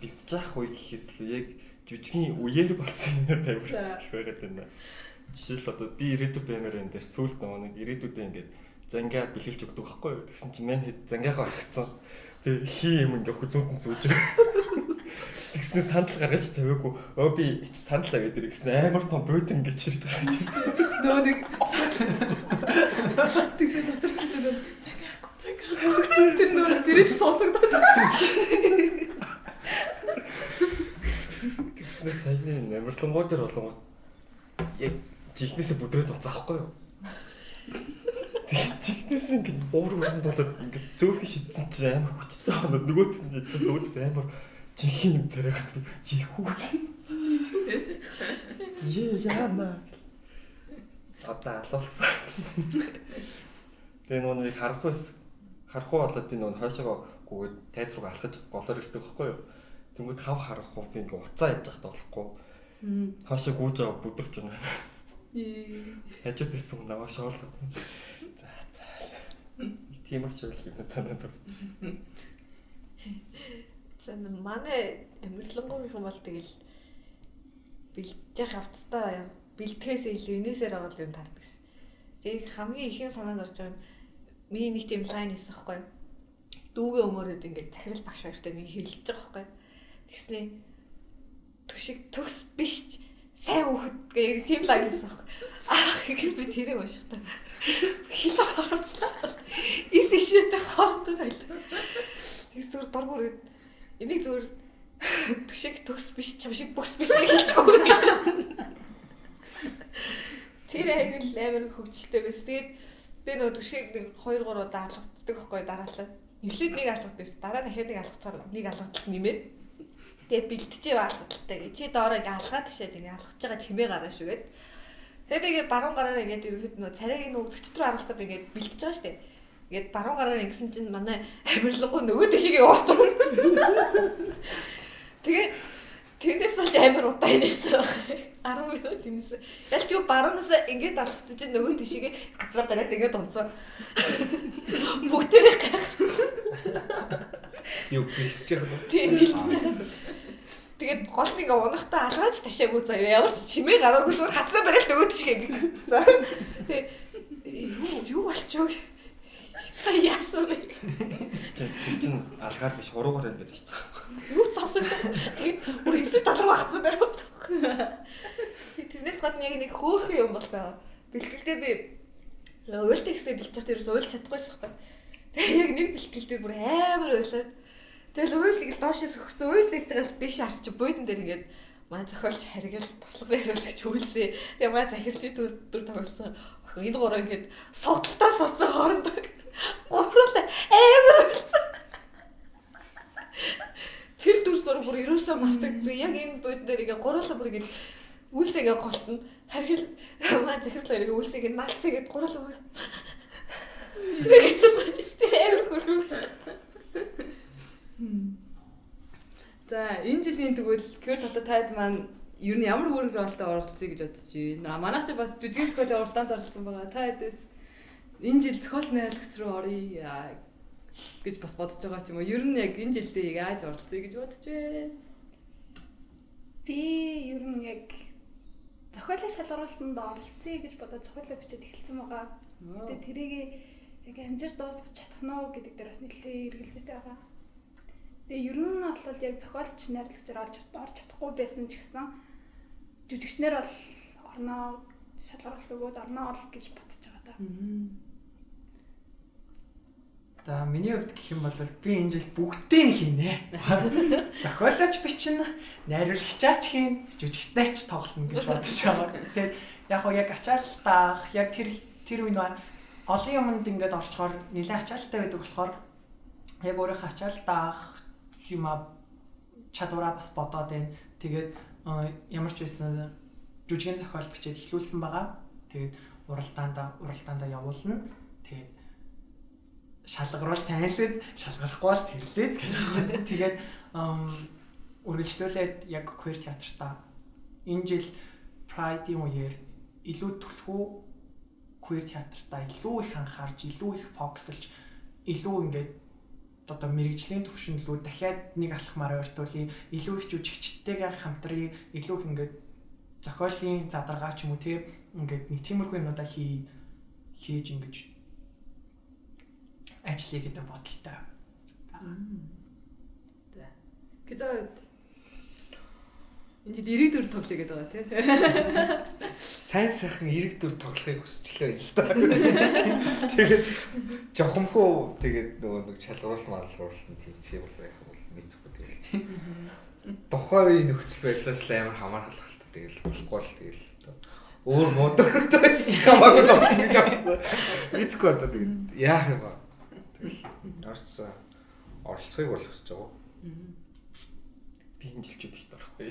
бэлтэж явах үе гэхээс л яг жүжигийн үеэр болсон юм амар их байгаад байна. Жишээл одоо би ирээдүйд баймаар энэ дээр сүүлд нөгөө нэг ирээдүйдээ ингээд зангаа бэлгэлж өгдөг байхгүй юу? Тэгсэн чинь мань хэд зангийнхаа орхицсан. Тэгээ хий юм ингээд хүзүүнд нь зүүж. Тэгснээ сандал гаргаж тавиагүй. Өө би сандал аваад ирэх гэсэн амар том бөт ингээд чирж гарч ирж. Нөгөө нэг тэгснээ цацралтай нөгөө зангаахгүй зангаахгүй. Тэр нөгөө зэрэг сонсогдоод. Тэгснээ саяны амарлангуй дээр болонгууд яг жихнээсээ бүдрээд унцаа байхгүй юу? Тэгээ жихнээс ингээд уур үрсэн болоод ингээд зөөлхөн шидсэн чинь амар хүчтэй хоноод нөгөөт нь нөгөөдөөс амар жинхэнэ юм царай гарч чихүү. Е яана. Одоо алуулсан. Тэгээ нөгөө нэг харахгүй харахгүй болоод би нөгөө хойшоогоо гүгээд тайз руу алхаж голоор ирдэг байхгүй юу? Тэнгүүд хав харахгүй би ингээ уцаа яаж явах болохгүй. Хойшоо гүйж байгаа бүдэрч байна. Хажууд ирсэн хүн намайг шоолоо. За за. Тийм ч байл юм санаад орж. За манай амарлингуйн бол тэгэл бэлдэж явах явцдаа бэлтгэхээс илүү инээсээр байгаа юм таардаг гэсэн. Тэгээ хамгийн ихэн санаанд орж байгаа нь миний нэг тийм лайн хийсэн байхгүй. Дүүгээ өмөрөөд ингээд захирал багш хоёртой нэг хэрэлдэж байгаа байхгүй. Тэгснээ түшиг төгс биш сайн хүүхэд гэх тийм лайн хийсэн байхгүй. Аа ингээд би тэрийг уншихдаа хэл харуулцлаа. Ис ишүүтэй хоорондоо тавилаа. Тэгс зүгээр дургу үрээд энийг зүгээр түшиг төгс биш чам шиг бүкс биш гэж хэлж байгаа. Тэр аяг л амар хөвчлөлтэй байсан. Тэгээд би нөгөө түшиг нэг 2 3 удаа алгаддаг байхгүй дараалал. Эхлээд нэг алгад байсан. Дараа нь дахиад нэг алгадахаар нэг алгадалт нэмээд тэгээд бэлтжээ алгадaltaй гэж. Чи доороо ингээ алгаад тишээд ингээ алгаж байгаа чимээ гараа шүү гэд. Тэгээд би ингээ баруун гараараа ингээд ерөнхийд нөгөө царайг нөгөө зөчт рүү харуулах гэдэг ингээд бэлтэж байгаа шүү дээ. Ингээд баруун гараараа ингэсэн чинь манай амарлингуй нөгөө тишээ яваатаа. Тэгээ тэрнээс болж амар удаа инээсэн байх. 10 минут инээсэн. Ялч юу баруунаас ингээд алхацсан чинь нөгөө тишээгээ газраа бариад ингээд унцсан. Бүгдээрээ гайх. Юу бэлтэж байгаа юм? Тийм бэлтэж байгаа. Тэгээд гол нь ингээ унахтаа алгаач ташаагүй заяа. Ямар ч чимээ гараагүй зүгээр хацраа бариад нөгөө тишээ ингээд. За. Тэгээ юу болчихоо Сая яасан бэ? Тэр чинь алгаар биш хуруугаар ингээд очсон. Юу цаасан. Тэгээд бүр эсрэг тал руу хатсан бариу. Тэрнээс гадна яг нэг хөөрхөн юм бол байгаа. Бэлтгэлдээ би Уйлдаг гэсэн бэлтэж байхдаа ерөөсөө уйлж чадахгүйсэн байхгүй. Тэгээ яг нэг бэлтгэл дээр бүр амар уйлаад. Тэгэл уйл тэгэл доошоо сөхөрсөн уйл гэж байгаа л дээш харч буудан дээр ингээд маань зохиолч харгал туслах хариулагч үйлсээ. Тэгээ маань захирлын дүр тоглосон охин энэ гурав ингээд суудалтаа суудсан хоорондоо гурлаа амар уйлсан. Тэр дүр зураг бүр ерөөсөө мартагдгүй. Яг энэ буудан дээр ингээд гурлаа бүр ингээд үйлсээ ингээд голтно. Харгал маань захирал хоёрыг үйлсээ ингээд наалцаа ингээд гурлаа бүр гэсэн сууж тэр амар хөрхөн байсан. За энэ жилийн тэгвэл queer татар тайд маань ер нь ямар үүрэг ролтой оролцъё гэж бодож байна. Манайх ч бас жүжигийн зохиолын уралдаанд оролцсон байгаа. Та хэдээс энэ жил зохиол найруулагч руу оръё гэж бас бодож байгаа ч юм уу. Ер нь яг энэ жилдээ яаж оролцъё гэж бодож байна. Би ер нь яг зохиолын шалгаруултанд оролцъё гэж бодоод зохиолоо бичээд эхэлсэн байгаа. Тэгээ тэрийг яг амжирч дуусгах чадах нь уу гэдэг дээр бас нэлээд эргэлзээтэй байгаа. Тэгээ ер нь бол яг зохиолч найруулагчаар орж чадахгүй байсан ч гэсэн жүжигчнэр бол орноо шалгаруулалт өгөөд орноо л гэж бодож байгаа даа. За миний хувьд гэх юм бол би энэ жил бүгдийг хийнэ. Зохиолооч бичнэ, найруулагчаач хийнэ, жүжигчдээ ч тоглоно гэж бодож байгаа. Тэгээд яг хоо яг ачаалтаах, яг тэр үе нөө олон юмд ингээд орчхоор нэлээд ачаалттай байдаг болохоор яг өөрийнхөө ачаалтаах юм чадвараа бас бодоод байна. Тэгээд ямар ч байсан жүжигийн зохиол бичээд эхлүүлсэн байгаа. Тэгээд уралдаандаа явуулна. Тэгээд шалгаруул сайн л үз, шалгарахгүй бол тэрлээз гэдэг байна. Тэгээд үргэлжлүүлээд яг queer театртаа энэ жил Pride-ийн үеэр илүү түлхүү queer театртаа илүү их анхаарч, илүү их фокуслж, илүү ингээд одоо мэрэгжлийн төвшин лүү дахиад нэг алхмаар ойртуулъя, илүү их жүжигчтэйгээ хамтрая, илүү их ингээд зохиолын задаргаа ч юм уу те ингээд нэг тиймэрхүү юмнуудаа хийж ингэж ажиллая гэдэг бодолтой байгаа. За. Гэзээд энэ жил эрэг дүр тоглоё гэдэг байгаа тий. Сайн сайхан эрэг дүр тоглохыг хүсчлээ л да. Тэгээд жохомхоо тэгээд нөгөө нэг шалгаруулал малгуурлын тэмцэх бол яах вэ мэдгүй тэгэл. Тухайн үеийн нөхцөл байдлаас л амар хамаарах л та тэгэл болохгүй л тэгэл өөр модертэй байсан ч хамаагүй л гэж авсан. Мэдгүй одоо тэгээд яах юм бэ? Тэгэл орцсон оролцохыг бол хүсэж байгаа. Би энэ жил жүжигт орохгүй.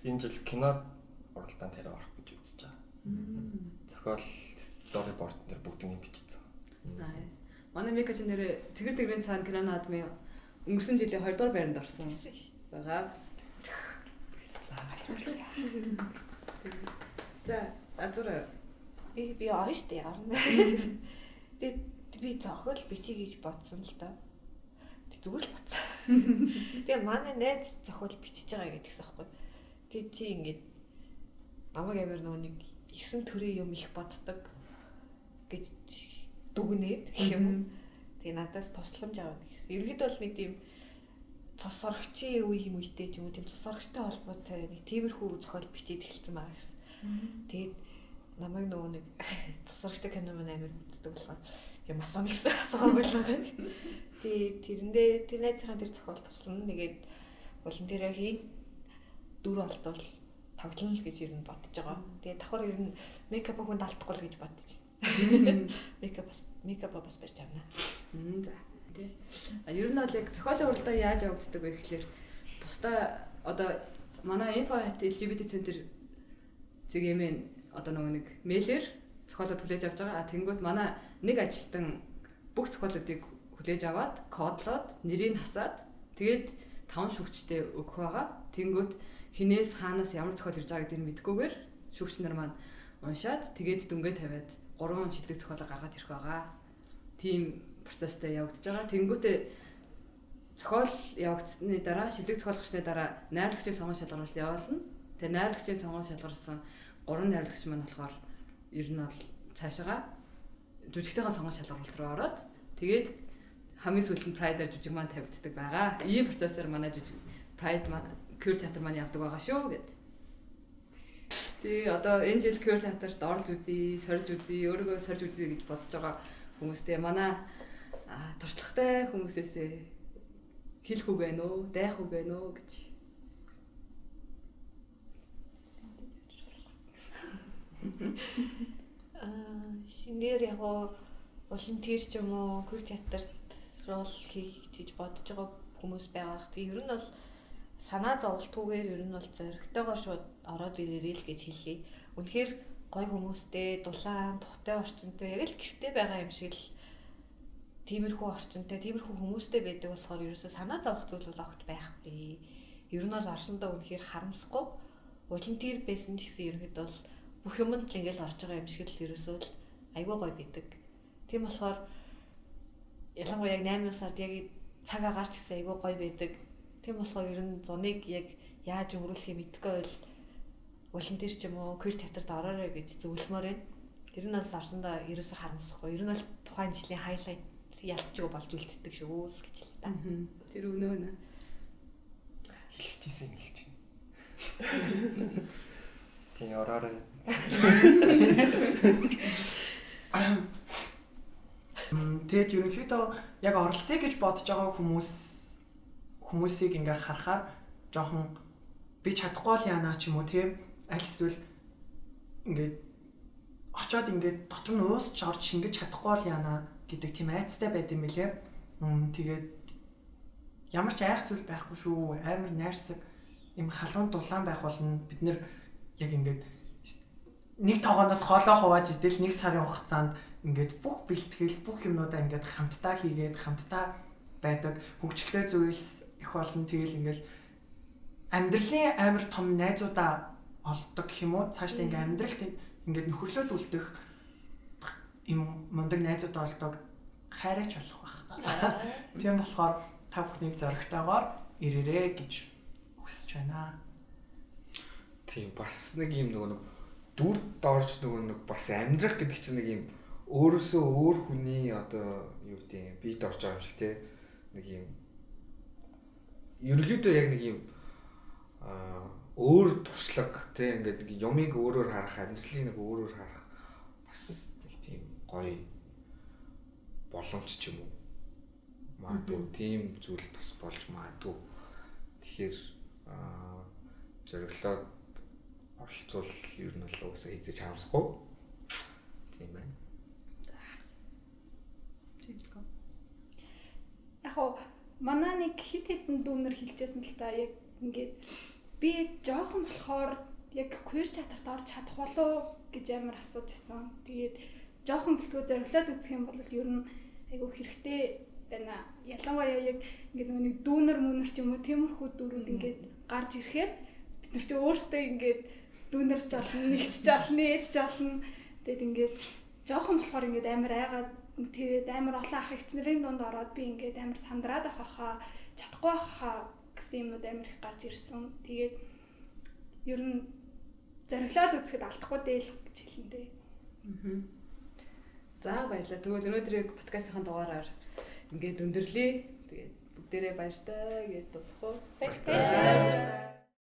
Энэ жил кино уралдаанд хэрэг орох гэж үзэж байгаа. Зохиол storyboard дээр бүгд юм бичсэн. Nice. Манай Мика ч нэрээ Цэгэр Тэгрийн цаана кино наадмын өнгөрсөн жилийн 2 дугаар байранд орсон байгаа. За, Азура би орно штэ орно. Тэгээд би зохиол бичиж гэж бодсон л доо. Тэг зүгээр л бодсон. Тэгээ манай найз зохиол бичиж байгаа гэдгийгс аахгүй. Тэгээд чи ингээд намайг амар нөгөө нэг 9 төрийн юм их боддог гэж дүгнээд гэх юм уу. Тэгээ надаас тусламж авах гэсэн. Ерөнхийдөө бол нэг тийм цус сорогчийн үе юм үедээ ч юм уу тийм цус сорогчтой холбоотой нэг тиймэрхүү зохиол бичээд эхэлсэн байгаа гэсэн. Тэгээд намайг нөгөө нэг цус сорогчтой кино маань амар үздэг болохоор юм асууна гэсэн асуугаагүй л байгаа. Тэгээд тэрэндээ тэр найзынхаа тэр зохиол туслана. Тэгээд волонтероо хийн дүр олдвол тоглоно л гэж ер нь бодож байгаа. Тэгээд давхар ер нь мейкап хүн алдахгүй л гэж бодож байна. Мейкап бас барьж авна. За тий. А ер нь бол яг зохиолын уралдаа яаж явагддаг вэ гэхлээр тусдаа одоо манай info@LGBT center згмэн одоо нөгөө нэг мэйлэр зохиолоо хүлээж авч байгаа. А тэнгуут манай нэг ажилтан бүх зохиолуудыг хүлээж аваад кодлоод нэрийг хасаад тэгээд 5 шүүгчтэй өгөх байгаа. Тэнгуут хинээс хаанаас ямар зохиол ирж байгаа гэдгийг мэдгүйгээр шүүгч нар маань уншаад тэгээд дүнгээ тавиад 3 шилдэг зохиолоо гаргаж ирэх байгаа. Тийм процесстэй явагдаж байгаа. Тэнгүүтээ зохиол явагдсны дараа шилдэг зохиол гарсны дараа найруулагчийн сонгон шалгаруулалт явуулна. Тэгээ найруулагчийн сонгон шалгарсан 3 найруулагч маань болохоор ер нь бол цаашаага жүжигчдийнхээ сонгон шалгаруулалт руу ороод тэгээд хамгийн сүүлд нь Pride-аар жүжиг маань тавигддаг байгаа. Ийм процессор манай жүжиг Pride маань queer театр маань явдаг байгаа шүү гэд. Тий, одоо энэ жил queer театрт орж үзье, сорж үзье, өөрийгөө сорж үзье гэж бодож байгаа хүмүүстэй манай туршлагатай хүмүүсээсээ хэлэх үг байна уу, дайх үг байна уу гэж. Шинээр яг волонтер ч юм уу queer театрт рол хийх гэж бодож байгаа хүмүүс байгаа. Тэгээ ер нь бол санаа зовлтгүйгээр ер нь бол зоригтойгоор шууд ороод ирээрэй л гэж хэлье. Үнэхээр гой хүмүүстэй, дулаан, тухтай орчинтой яг л гэрте байгаа юм шиг л тиймэрхүү орчинтой, тиймэрхүү хүмүүстэй байдаг болохоор ерөөсөө санаа зовох зүйл бол огт байхгүй. Ер нь бол орсондоо үнэхээр харамсахгүй. Волонтер байсан ч гэсэн ерөнхийдөө бол бүх юмд л ингээл орж байгаа юм шиг л ерөөсөө л айгүй гоё байдаг. Тийм болохоор ялангуяа яг 8 сард яг цаг агаар ч гэсэн айгүй гоё байдаг. Тийм болохоор ер нь зуныг яг яаж өнгөрүүлэхийг мэдэхгүй байвал волонтер ч юм уу queer театрт ороорой гэж зөвлөмөр байна. Ер нь бол орсондоо ерөөсөө харамсахгүй. Ер нь бол тухайн жилийн хайлайт ялчгүй болж үлддэг шүү л гэж л та. Тэр өнөө нэ. Хэлчихсэн юм хэлчих. Тийм ороорой. Тэгээд ерөнхийдөө яг оролцъё гэж бодож байгаа хүмүүсийг ингээ харахаар жоохон би чадахгүй л яана ч юм уу тийм аль эсвэл ингээд очоод ингээд дотор нь уусч орж шингэж чадахгүй л яана гэдэг тийм айцтай байд юм билээ. Тэгээд ямар ч айх зүйл байхгүй шүү. Амар найрсаг юм халуун дулаан байх болно. Бид нэр яг ингээд нэг тогооноос хоолоо хувааж идэл нэг сарын хугацаанд ингээд бүх бэлтгэл бүх юмнуудаа ингээд хамтдаа хийгээд хамтдаа байдаг. Хөгжилтэй зүйлс их болно. Тэгэл ингээд амьдралын амар том найзуудаа олддог гэх юм уу? Цаашдаа ингээд амьдралд ингээд нөхөрлөөд үлдэх юм мундаг найзуудаа олдог хайраач болох байх. Тийм болохоор та бүхнийг зоригтойгоор ирээрэй гэж хүсэж байна. Тийм бас нэг юм нөгөө нэг дүрд орж нөгөө нэг бас амьдрах гэдэг чинь нэг юм өөрөөсөө өөр хүний одоо юу гэдэг юм биед орж байгаа юм шиг те нэг юм ерөнхийдөө яг нэг юм өөр туршлага те ингээд нэг юмыг өөрөөр харах, амьдралыг нэг өөрөөр харах бас нэг тийм гоё боломж ч юм уу магадгүй тийм зүйл бас болж магадгүй. Тэгэхээр зориглоод оролцвол ер нь бол угаасаа хэзээ ч харамсахгүй. Тийм байна. Яг хоо манай нэг хит хитэн дүүнер хэлжсэн л та яг ингээд би жоохон болохоор яг queer театрт орж чадах болов гэж амар асууж исэн. Тэгээд жоохон гэлтгөө зориглоод үзэх юм бол ер нь айгүй хэрэгтэй байна. Ялангуяа яг ингээд нэг дүүнер мөнөр ч юм уу тиймэрхүү дүрүүд ингээд гарч ирэхээр бид нар чи өөрсдөө ингээд дүүнер ч олно, нэгч ч олно, ээж ч олно. Тэгээд ингээд жоохон болохоор ингээд амар айгаад тэгээд амар олон ах эгч нарын дунд ороод би ингээд амар сандраад авах хаа, чадахгүй авах хаа гэсэн юмнууд амар их гарч ирсэн. Тэгээд ер нь зориглоод үзэхэд алдахгүй дээ л гэж хэлнэ дээ. За баярлалаа. Тэгвэл өнөөдрийн подкастын дугаараар ингээд өндөрлөе. Тэгээд бүгдээрээ баяртай гэж дуусгах уу? Баяртай.